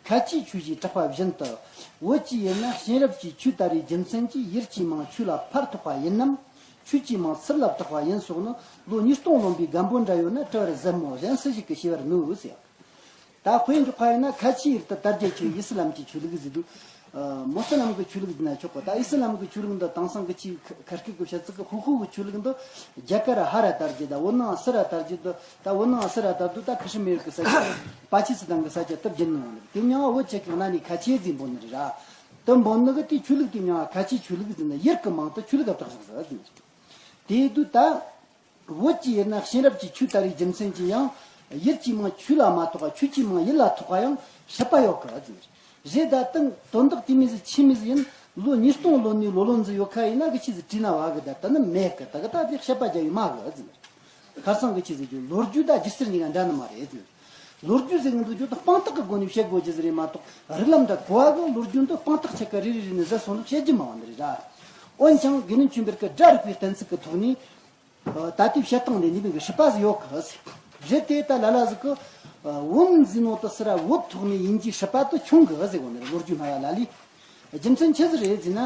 ཁ་ཆེའི་ཆོས་ཞེས་གྲགས་པ་བཞིན་དུ། བོད་ཀྱི་ཡུལ་ན་གཤེན་རབ་ཀྱི་ཆོས་དར་བའི་རྒྱུ་མཚན་གྱིས་ཡུལ་གྱིས་མང་ཆོས་ལ་ཕར་ཐོགས་པ་ཡིན་ནམ། ཆོས་ཀྱིས་མང་ཚུར་ལ་ཐོགས་པ་ཡིན་སོགས་ནི་ལོ་ཉིས་སྟོང་ལོན་པའི་རྒན་པོ་འདྲ་ཡོད་ན་དྲི་བར་གཟབ་མོ་གཞན་སུ་ཞིག་གིས་ཤེས་པར་ནུས་ཟེར། ད་དཔེ་འཇོག་པ་ཡིན་ན་ཁ་ཆེའི་ཡུལ་དུ་དར་རྒྱས་ཆེ་བའི་ཨི་སི་ལམ་གྱི་ཆོས་ལུགས་ཟེར་དུས། ཨ། མོ་སི་ལམ་གྱི་ཆོས་ལུགས་ཟེར་ན་ཆོག་གི། ད་ཨི་སི་ལམ་གྱི་ཆོས་ལུགས་འདི་དེང་སང་གི་ཆེས་ཁ་སྐད་ཀྱི་བཤད་ཚུལ་གྱི་ཧུ་ཧུ་གི་ཆོས་ལུགས་འདི་རྒྱ་གར་ཧ་ར་དར་རྒྱས་ད་བོད་ནང་སི་ར་དར་རྒྱས་ད། ད་བོད་ནང་སི་ར་དར་དུས་ད་ཀ་ཤི་མིར་གྱི་ས་ཆ་པ་ཀི་སི་ཐན་གྱི་ས་ཆ་སྟབས་བརྒྱབ་ནས་ཡོང་ནི་རེད། དེ་མྱང་བོད་ཆེ་གི་ནང་ནས་ཁ་ཆེ་ཟེར་འབོད་ནི་རེད་ར། དེ་འབོད་ནི་གི་དེ་ཆོས་ལུགས་དེ་མྱང་ཁ་ཆེ་ཆོས་ལུགས་ཟེར་ནི་ཡུལ་གྱི་མིང་དུ་ཆོས་ལུགས་བཏགས་བཞག་ཟེར་ནི་རེད། དེ་དུས་ད། བོད་ཀྱི་ཡུལ་ན་གཤེན་རབ་ཀྱི་ཆོས་དར་བའི་རྒྱུ་མཚན་གྱིས་ཡང་། ཡུལ་གྱིས་མང་ཆོས་ལ་མ་ཐོགས་པ་ཆོས་ཀྱིས་མང་ཡུལ་ལ་ཐོགས་པ་ཡང་སྲིད་པ་ཡོད་གི་ཟེར། རེད་ད་དེང་དོན་དག་དེ་མོ་ཟིག་ཆི་མོ་ཟིག་ཡིན། ལོ་ཉིས་སྟོང་ལོན་ནས་ལོ་ལོན་ཟིག་ཡོད་ཁ་ཡིན་ན་གི་ཆི་ཟིག་བྲིས་ན་བ་གི་ད་དེ་ནི་མེད་གི། ད་གི་ད་དེ་བཤད་པ་རྒྱ་ཡི་མ་གི་ཟེར། ཁ་སང་གི་ཆི་ཟིག་རྒྱུ་ལོ་རྒྱུས་ད་སྒྱུ་རྩལ་གཉིས་ཀ་འདྲ་ནི་མ་རེད་ཟེར། ལོ་རྒྱུས་ཟེར་གི་འདུག་རྒྱུ་ད་དཔང་རྟགས་གི་སྒོ་ནས་བཤད་དགོས་རྒྱུ་ཟིག་རེད་མ་གཏོགས་རིགས་ལམ་ད་གོ་བ་གི་ལོ་རྒྱུས་འདི་དཔང་རྟགས་ཆ་ག་རེ་རེ་རེ་ནས་ཟེར་སོང་ནི་བཤད་རྒྱུ་མ་བ་ནི་རེད་ར། འོན་ཀྱང་དགེ་འདུན་ཆོས་འཕེལ་གྱི་སྒྲ་རིག་པའི་གཏན་ཚིགས་ཀྱི་ཐོག་ནས། ད་ལྟའི་བཤད་སྟངས་འདི་འདི་མིན་གྱི་སྲིད་པ་ཟིག་ཡོད་གི་ཟེར། རེད་དེ་ད་ལ་ལ་ཟིག་གི་བོན་ཟེར་ནོ་དེ་སི་ར་བོད་ཐོག་ནས་ཡིན་གྱི་སྲིད་པ་དེ་བྱུང་གི་ཟེར་གོ་ནི་རེད། ལོ་རྒྱུས་སྨྲ་བ་ལ་ལས། རྒྱུ་མཚན་ཆི་ཟིག་རེད་ཟེར་ན།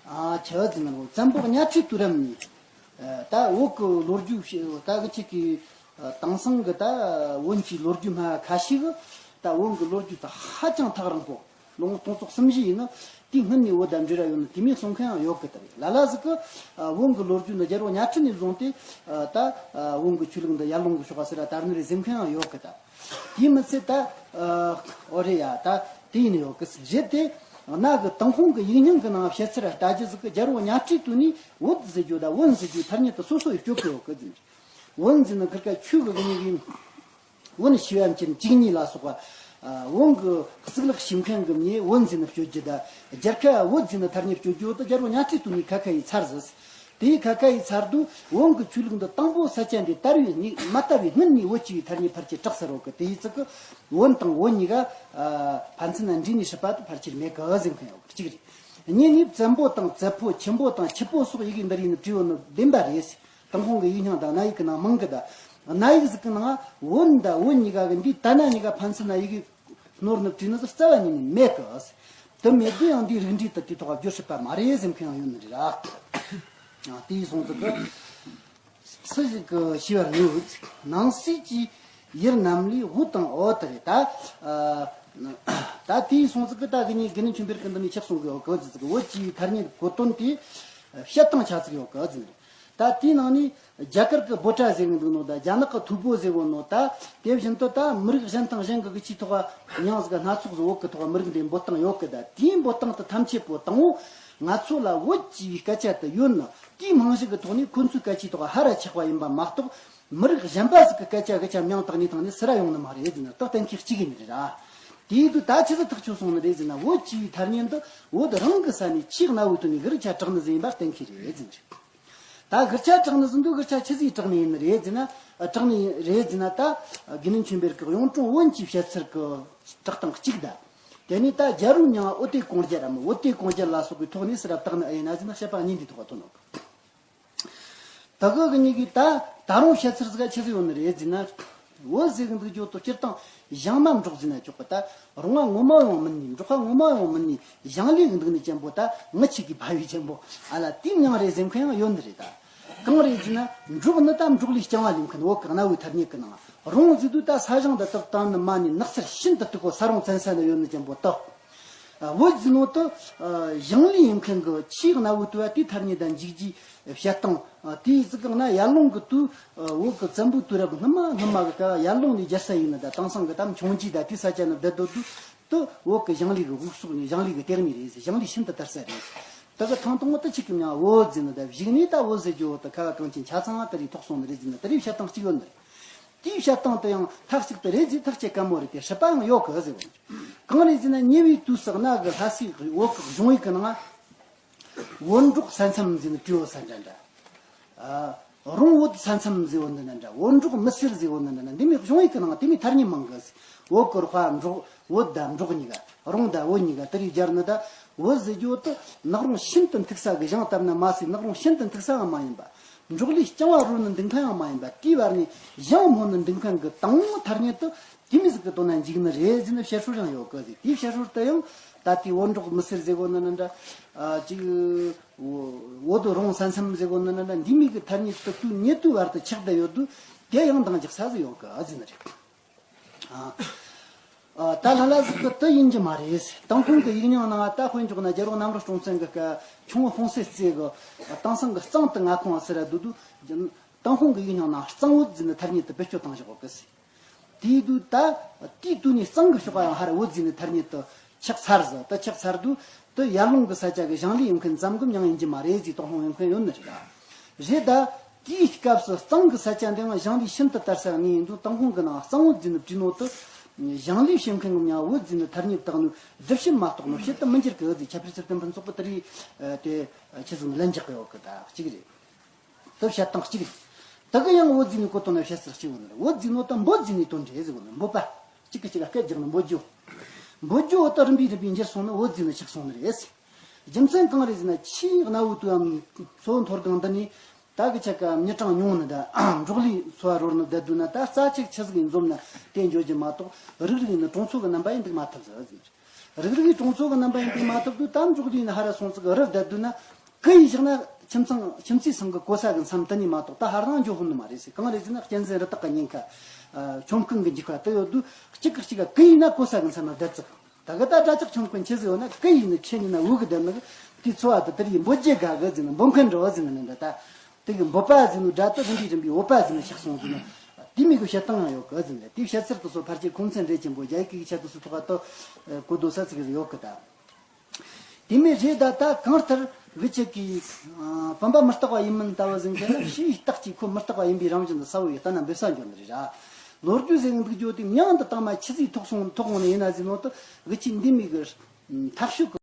ཨ། ཆི་ཟེར་ན་བཙན་པོ་གཉའ་ཁྲི་དུས་རབས་ནས། ད་བོད་ཀྱི་ལོ་རྒྱུས་ཤེས་ད་གི་ཅིག་གི་དེང་སང་གི་ད་བོན་གྱི་ལོ་རྒྱུས་སྨྲ་བ་ཁ་ཤས་གི་ད་བོན་གྱི་ལོ་རྒྱུས་དེ་ཧ་ཅང་ཐག་རིང་པོ། ལོ་ངོ་སྟོང་ཚོ་གསུམ་བཞི་ཡིན་ན་དེའི་སྔོན་ནས་བོད་དང་འབྲེལ་བ་ཡོད་ནི་དེ་མིན་གསུང་མཁན་ཡང་ཡོད་གི། ད་རེད་ལ་ལ་ཟིག་གི་བོན་གྱི་ལོ་རྒྱུས་འདི་རྒྱལ་པོ་གཉའ་ཁྲི་ནས་བཟུང་སྟེ་ད་བོན་གྱི་ཆོས་ལུགས་འདི་ཡར་ལུང་གི་ཕྱོགས་ཀ་སི་ར་དར་ནི་རེད་ཟེར་མཁན་ཡང་ཡོད་གི། ད་དེས་མི་ཚད་ད་ཨོ་རེད་ཡ་ད་དེ་ཡིན་ཡོད་གི་ཟེར། རེད་དེ་གནའ་གི་ཏུན་ཧོང་གི་ཡིག་རྙིང་གི་ནང་བཤད་ཚུལ་ལྟ་རྒྱུ་ཟིག་གི་རྒྱལ་པོ་གཉའ་ཁྲིའི་དུས་ནས་བོད་ཟེར་རྒྱུ་ད་བོན་ཟེར་རྒྱུའི་ཐ་སྙད་དེ་སོ་སོ་ཡི་སྤྱོད་གི་ཡོད་གི་ཟེར། བོན་ཟེར་ནི་ཁིར་ཀ་ཆོས་གི་གི་ནི་གི། བོན་ཞི་བ་མཆིམས་བཅུ་གཉིས་ལ་སོགས་པ། ཨ། བོན་གྱི་གཙུག་ལག་ཤེས་མཁན་གྱི་མིས་བོན་ཟེར་ནས་སྤྱོད་རྒྱུ་དང་། རྒྱལ་ཁ་བོད་ཟེར་ནས་ཐ་སྙད་སྤྱོད་རྒྱུ་དེ་རྒྱལ་པོ་གཉའ་ཁྲིའི་དུས་ནས་ཁ་ཁ་ཡི་ཚར་ཟིག། དེའི་ཁ་ཁ་ཡི་ཚར་དུས་བོན་གྱི་ཆོས་ལུགས་འདི་དང་པོ་ས་ཆ་འདི་དར་བའི་ནི་མ་དར་བའི་སྔོན་ནས་བོད་ཅེས་པའི་ཐ་སྙད་ཕལ་ཆེར་གྲགས་ཚར་ཡོད་གི། དེ་ཡི་ཚིག་གི་བོན་དང་བོན་གཉིས་ཀ། ཨ། ཕན་ཚུན་ན་འདྲེས་ནས་སྲིད་པ་དེ་ཕལ་ཆེར་མེད་གི་ཟེར་མཁན་ཡོད་གི། གཅིག་རེད། གཉིས་ནས་བཙན་པོ་དང་བཙད་པོ། ཆེན་པོ་དང་ཆི་པོ་སོགས་ཡི་གེ་འདི་རིགས་ནི་བྲིས་ཡོད་ནི་བདེན་པ་རེད། ཏུན་ཧོང་གི་ཡིག་རྙིང་དང་གནའ་ཡིག་གི་ནང་མང་གི། ད་གནའ་ཡིག་ཟིག་གི་ནང་བོན་དང་བོན་གཉིས་ཀ་གི་འདི་ད་ན་གཉིས་ཀ་ཕན་ཚུན་ན་ཡི་གེ་ནོར་ནི་བྲིས་ནི་ཟིག་རྩ་བ་ཉིད་ནས་མེད་གི། དེ་མེད་དུས་ཡང་འདིའི་རིགས་འགྲེ་དེ་དེ་ཐོག་བསྒྱུར་སྲིད་པ་མ་རེད་ཟེར་མཁན་ཡང་ཡོད་ནི་རེད་ར། ཨ། དེའི་སོང་ཙི་གི་སུ་ཞིག་གི་ཤེས་པར་ནུས། ནང་གསེས་ཀྱི་ཡུལ་རྣམས་ལས་བོད་དང་། ཨོ་དེ་རེད་ད། ཨ། ད་དེའི་སོང་ཙི་གི་ད་གི་ནི་དགེ་འདུན་ཆོས་འཕེལ་གི་འདི་ནས་ཆགས་སོང་གི་ཡོད་གི་ཟེར་ཙི་གི། བོད་ཀྱི་ཐ་སྙད་གོ་དོན་དེ་བཤད་སྟངས་ཆ་ཙིག་ཡོད་གི་ཟེར། ད་དེའི་ནང་ནས་རྒྱ་གར་གྱི་བྷོ་ཊ་ཟེར་གི་འདུག་ནོ། ད་རྒྱ་ནག་གི་ཐུ་བྷོ་ཟེར་གོ་ནོ། ད་དེ་བཞིན་དུ་ད་མི་རིགས་གཞན་དང་གཞན་གྱི་གི་ཆེས་ཐོག་མིང་ཟིག་སྣ་ཚོགས་ཟིག་བོད་གི་ཐོག་མི་རིགས་འདི་འབོད་སྟངས་ཡོད་གི། ད་དེའི་འབོད་སྟངས་དེ་ཐམས་ཅད་པོ་དང་པོ་ང་ཚོ་ལ་བོད་ཅེས་པའི་སྐད་ཆ་དེ་ཡོད་ནི་དེའི་རྨང་གཞི་གི་ཐོག་ནས་ཁོ་ཚོའི་སྐད་ཆའི་ཐོག་ཧ་ར་ཆགས་པ་ཡིན་པ་མ་གཏོགས། མི་རིགས་གཞན་པ་ཟིག་གི་སྐད་ཆ་གི་ཆ་མིང་བཏགས་ནས་བཏང་ནས་སུ་ར་ཡོང་ནི་མ་རེད་ཟེར་ན། ད་གཏན་འཁེལ་གཅིག་ཡིན་ནི་རེད་ར། དེའི་དུས་ད་ཆི་ཟིག་ཐག་ཆོད་སོང་ནི་རེད་ཟེར་ན། བོད་ཅེས་པའི་ཐ་སྙད་འདི་བོད་རང་གི་ས་ནས་ཆེས་གནའ་བོའི་དུས་ནས་གི་རིགས་ཆ་གྲགས་ནི་ཟིག་ཡིན་པ་གཏན་འཁེལ་རེད་ཟེར་ནི་རེད། ད་གི་རིགས་ཆ་གྲགས་ནི་ཟིག་འདི་གི་རིགས་ཆ་ཆི་ཟིག་གྲགས་ནི་ཡིན་ནི་རེད་ཟེར་ན། གྲགས་ནི་རེད་ཟེར་ན། ད་དགེ་འདུན་ཆོས་འཕེལ་གི་གཡུང་དྲུང་བོན་གྱི་བཤད་ཚུལ་གི་གྲགས་སྟངས་གཅིག་ད། དེ་ནས་ད་རྒྱལ་པོ་མྱང་འོད་དེ་ཀོང་རྒྱལ་ར་མི་འོད་དེ་ཀོང་རྒྱལ་ལ་སོགས་པའི་ཐོག་ནས་སུ་ར་བཏགས་ནི་ཨེ་ཡིན་ན་ཟེར་ན། བཤད་པ་གཉིས་འདི་ཐོག་ཐོན་ནོ། ད་གི་གི་གཉིས་ཀྱིས་ད་ད་རུང་བཤད་ཚུལ་ཟིག་ཆི་ཟིག་ཡོད་ནི་རེད་ཟེར་ན། བོད་ཟེར་གི་འདུག་རྒྱུ་དོ་སྤྱིར་བཏང་ཞང་མ་འབྲོག་ཟེར་ན་ཆོག་གི། ད་རོང་བ་ངོ་མ་ཡོང་མིན་ནི། འབྲོག་པ་ངོ་མ་ཡོང་མིན་ནི། ཞང་ལས་གི་འདུག་ནི་ཅན་པོ། ད་ངི་ཆི་གི་ཕ་བའི་ཅན་པོ་ཨ་ལ་དེའི་མྱིང་རེད་ཟེར་མཁན་ཡང་ཡོད་ནི་རེད། ད་གང་རེད་ཟེར་ན། འབྲོག་ནི་ད་འབྲོག་ལས་རྐྱང་བ་ལས་མཁན། བོད་གི་གནའ་བོའི་ཐ་སྙད་གི་ནང་། རོང་ཟེར་དུས་ད་ས་ཞིང་འདི་དག་དང་ནི་མ་ནི་ནགས་ཚལ་ཤིན་ཏུ་སྟུག་པོ། ས་རོང་བཙན་ས་ན་ཡོད་ནི་ཅན་པོ་ད། ཨ། བོད་ཟེར་ནོ་དེ། ཨ། ཞང་ལས་ཡིན་མཁན་གྱི་ཆེས་གནའ་བོའི་དུས་བ་དེའི་ཐ་སྙད་དང་འཇིག་རྒྱུའི་བཤད་སྟངས། ཨ། དེའི་ཟིག་གི་ན་ཡར་ཀླུང་གི་དུས། ཨ། བོད་ཀྱི་བཙན་པོའི་དུས་རབས་སྔོན་མ་སྔོན་མ་གི་སྐབས་ཡར་ཀླུང་ནས་རྒྱལ་ས་ཡིན་ནི་ད་དེང་སང་གི་ད་ཁྱུང་རྒྱལ་ད་དེའི་ས་ཆ་ན་བསྡད་སྡོད་དུས། དེ་བོད་ཀྱི་ཞང་ལས་ཀྱི་དབུས་སོག་ནས་ཞང་ལས་ཀྱི་ལྟེ་གནས་རེད་ཟེར། ཞང་ལས་ཤིན་ཏུ་དར་ས་རེད་ཟེར། དེ་གི་ཐང་སྟོང་བ་དེ་ཆི་གི་མྱིང་བོད་ཟེར་ནི་ད། གཞུག་ནས་ད་བོད་ཟེར་རྒྱུ་བོ་དེ་ཁ་བ་གངས་ཅན་ཆ་ཚང་བ་དེ་རིགས་ཐོགས་སོང་ནི་རེད་ཟེར་ན། དེ་རིགས་བཤད་སྟངས་གཅིག་ཡོད་ནི་རེད། དེའི་བཤད་སྟངས་དེ་ཡང་མཐའ་གཅིག་ཏུ་རེད་ཟེར་ཐག་བཅད་དཀའ་མོ་རེད་དེ། སྲིད་པའང་ཡོད་གི་ཟེར་བ། གང་རེད་ཟེར་ན། ཉེ་བའི་དུས་སུ་གནའ་གི་ལྷ་སའི་བོད་ཀྱི་གཞུང་ཡིག་གི་ནང་། བོད་འབྲོག་ས་མཚམས་ཟེར་ནི་བྲིས་ཡོད་ས་འདྲ་འདྲ། ཨ། རོང་བོད་ས་མཚམས་ཟེར་བོ་འདི་ན་འདྲ། བོད་འབྲོག་མི་སེར་ཟེར་བོ་འདི་ན་འདྲ། འདི་མོའི་གཞུང་ཡིག་གི་ནང་དེ་མོའི་ཐ་སྙད་མང་གི་ཟེར། བོད་གི་རུ་ཁ་འབྲོག་བོད་དང་འབྲོག་གཉིས་ཀ། རོང་དང་བོད་གཉིས་ཀ་དེ་རིགས་སྦྱར་ནི་ད། བོད་ཟེར་རྒྱུ་དེ་ནགས་རོང་ཤིན་ཏུ་མཐུག་ས་གི་ཞིང་བཏབ་ན་མ་ཟད། ནགས་རོང་ཤིན་ཏུ་མཐུག་ས་ཡང་མ་ཡིན་པ། འབྲོག་ལས་རྐྱང་བ་རོལ་ནི་འདུག་མཁན་ཡང་མ་ཡིན་པ། དེའི་བར་ནས་ཞིང་རྨོ་ནི་འདུག་མཁན་གྱི་དང་པོ་ཐ་སྙད་དེ་དེ་མོ་ཟིག་གི་དོན་ན་འཇུག་ནི་རེད་ཟེར་ནི་བཤད་སྲོལ་ཡང་ཡོད་གི་ཟེར། དེའི་བཤད་སྲོལ་དེ་ཡང་ད་ལྟའི་བོད་འབྲོག་མི་སེར་ཟེར་གོ་ནི་ན་འདྲ། ཨ། ཅིག་བོད་རོང་ས་མཚམས་ཟེར་གོ་ནི་ན་འདྲ། འདི་མོ་གི་ཐ་སྙད་དེ་དུས་ཉེ་དུས་བར་དུ་ཆགས་བསྡད་ཡོད་དུས། དེ་ཡང་འདང་རྒྱག་ས་ཟིག་ཡོད་གི་ཟེར་ནི་རེད། ཨ། ཨ། ད་ལྷ་ལྷ་ཟིག་གི་དེ་ཡིན་གྱི་མ་རེད། ཏུན་ཧོང་གི་ཡིག་རྙིང་ནང་ད་དཔེ་འཇོག་ན། རྒྱལ་པོ་གནམ་རི་སྲོང་བཙན་གི་སྐབས་ཁྱུང་པོ་ཧོང་སེ་རྩེ་གི་དེང་སང་གི་གཙང་དུ་མངའ་ཁོངས་ཟེར་ར་འདུག་དུས། ཏུན་ཧོང་གི་ཡིག་རྙིང་ནང་གཙང་བོད་ཟེར་ནི་ཐ་སྙད་དེ་བེད་སྤྱོད་བཏང་བཞག་གི་ཟེར། དེའི་དུས་ད་དེའི་དུས་ནས་གཙང་གི་ཕྱོགས་ཡང་ཧར་བོད་ཟེར་ནི་ཐ་སྙད་དེ་ཆགས་ཚར་ཟིག་ད་ཆགས་ཚར་དུས། དེ་ཡར་ཀླུང་གི་ས་ཆ་གི་ཞང་ལས་ཡོང་མཁན་ཙམ་གི་མྱིང་ཡིན་གྱི་མ་རེད་ཟེར་དོགས་སློང་ཡོང་མཁན་ཡོད་ནི་རེད། རེད་ད། དེའི་སྐབས་སུ་གཙང་གི་ས་ཆ་འདི་ཡང་ཞང་ལས་ཤིན་ཏུ་དར་ས་གནས་ཡིན་དུས། ཏུན་ཧོང་གི་ནང་གཙང་བོད་ཟེར་ནི་བྲིས་ནོ་དེ། ཞང་ལས་ཞེས་མཁན་གི་མྱིང་བོད་ཟེར་ནི་ཐ་སྙད་བཏགས་ནོ་སྒྲུབ་བྱེད་མ་གཏོགས་ནོ་བྱེད་དུ་མི་འགྱུར་གི་ཟེར། ཁྱད་པར་ཚུལ་ལྡན་ཕུན་ཚོགས་ཀྱིས་དེ་རིགས་དེ་ཆི་ཟིག་ལན་རྒྱག་གི་ཡོད་གི། ད་གཅིག་རེད། དེ་བཤད་སྟངས་གཅིག་རེད། དེ་གི་ཡང་བོད་ཟེར་ནི་གོ་དོན་ལ་བཤད་ཚུལ་གཅིག་ཡོད་ནི་རེད། བོད་ཟེར་ནོ་ད་འབོད་ཟེར་ནི་དོན་རེད་ཟེར་གོ་ནི། འབོད་པ། གཅིག་གིས་གཅིག་ལ་སྐད་རྒྱག་ནི། འབོད་རྒྱུ། འབོད་རྒྱུ་བོ་ད་རིམ་པས་རིམ་པས་འགྱུར་སོང་ནི་བོད་ཟེར་ནི་ཆགས་སོང་ནི་རེད། རྒྱུ་མཚན་གང་རེད་ཟེར་ན། ཆེས་གནའ་བོའི་དུས་ཨམ་མཚོ་མཐོ་སྒང་འདི་ནས་ད་གི་ཆ་ག་མི་གྲངས་ཉུང་ནི་ད་འབྲོག་ལས་འཚོ་བ་རོལ་ནི་བསྡད་དུས་ན། ད་རྩྭ་ཅིག་ཆི་ཟིག་ཡིན་འཛོམས་ན་དེ་འགྱོ་རྒྱུ་མ་གཏོགས། རིགས་རིགས་ནི་གྲོང་ཚོ་གི་རྣམ་པ་ཡིན་འདུག་མ་ཐུབ་ཟེར་ཟེར། རིགས་རིགས་གྲོང་ཚོ་གི་རྣམ་པ་ཡིན་འདུག་མ་ཐུབ་དུས། ད་འབྲོག་ལས་ནི་ཧར་ར་སོང་ཙིག་རི་བསྡད་དུས་ན། གུ་ཡིས་བཞག་ན་ཁྱིམ་ཚང་ཁྱིམ་མཚེས་ཚང་གི་གོ་ས་གི་མཚམས་དེ་ནས་མ་གཏོགས་ད་ཧར་རང་འགྱོ་ཧོན་ནི་མ་རེད་ཟེར། གང་རེད་ཟེར་ན། གཅན་གཟན་རི་དྭགས་ཀྱི་ཉེན་ཁ། ཨ། ཆོམ་རྐུན་གྱི་འཇིགས་པ་དེ་ཡོད་དུས། གཅིག་གིས་གཅིག་ག་གུ་ཡིས་ན་གོ་ས་གི་མཚམས་ན་བསྡད་ཙིག་ད་གི་ད་དགྲ་ཇག་ཆོམ་རྐུན་ཆི་ཟིག་ཡོད་ན། གུ་ཡིས་ནི་ཁྱེར་ནི་ན་འུ་གི་བསྡད་ནི་གི། དེའི་འཚོ་བ་དེ་དེ་རིགས་འབོད་རྒྱུ་དགའ་གི་ཟེར་ནི། འབོད་མཁན་འགྲོ་ཟེར་ནི་འདྲ། ད་དེ་གི་འབོད་པ་ཟེར་ནི་སྒྲ་དེ་རིམ་པས་རིམ་པས་འོད་པ་ཟེར་ནི་ཆགས་སོང་ཟེར་ནི། དེ་མོ་གི་བཤད་སྟངས་ཡང་ཡོད་གི་ཟེར་ནི། དེའི་བཤད་ཚུལ་དེ་ཚོ་ཕལ་ཆེར་ཁུངས་བཙན་འདྲེས་ཆེན་པོ་རྒྱ་ཡིག་གི་ཡིག་ཆ་དེ་ཚོའི་ཐོག་ཏུ་གོ་ཐོས་ས་ཚིག་ཡོད་གི། ད། དེ་མོ་རེད། ད་ད་གང་ལྟར་གི་ཆ་གི། ཨ། བུམ་པ་མི་རྟག་པ་ཡིན་མིན་ལྟ་བུ་ཟེར་མཁན་ན། ཕྱིའི་རྟགས་ཀྱིས་ཁོ་མི་རྟག་པ་ཡིན་པའི་རང་བཞིན་དུ་གསལ་བོ་ཡི་ལྟ་ན་འབེབས་ས་འཇོག་ནི་རེད་ར། ལོ་རྒྱུས་ཟེར་གི་འདུག་རྒྱུ་དེ་མྱིང་དེ་དང་མ་ཆི་ཟིག་ཐོགས་སོང་ཐོགས་འོང་ནི་ཡིན་ན་ཟེར་ནོ་དེ་གི་ཆི་འདི་མོ་གི་ཐག་གཅོད་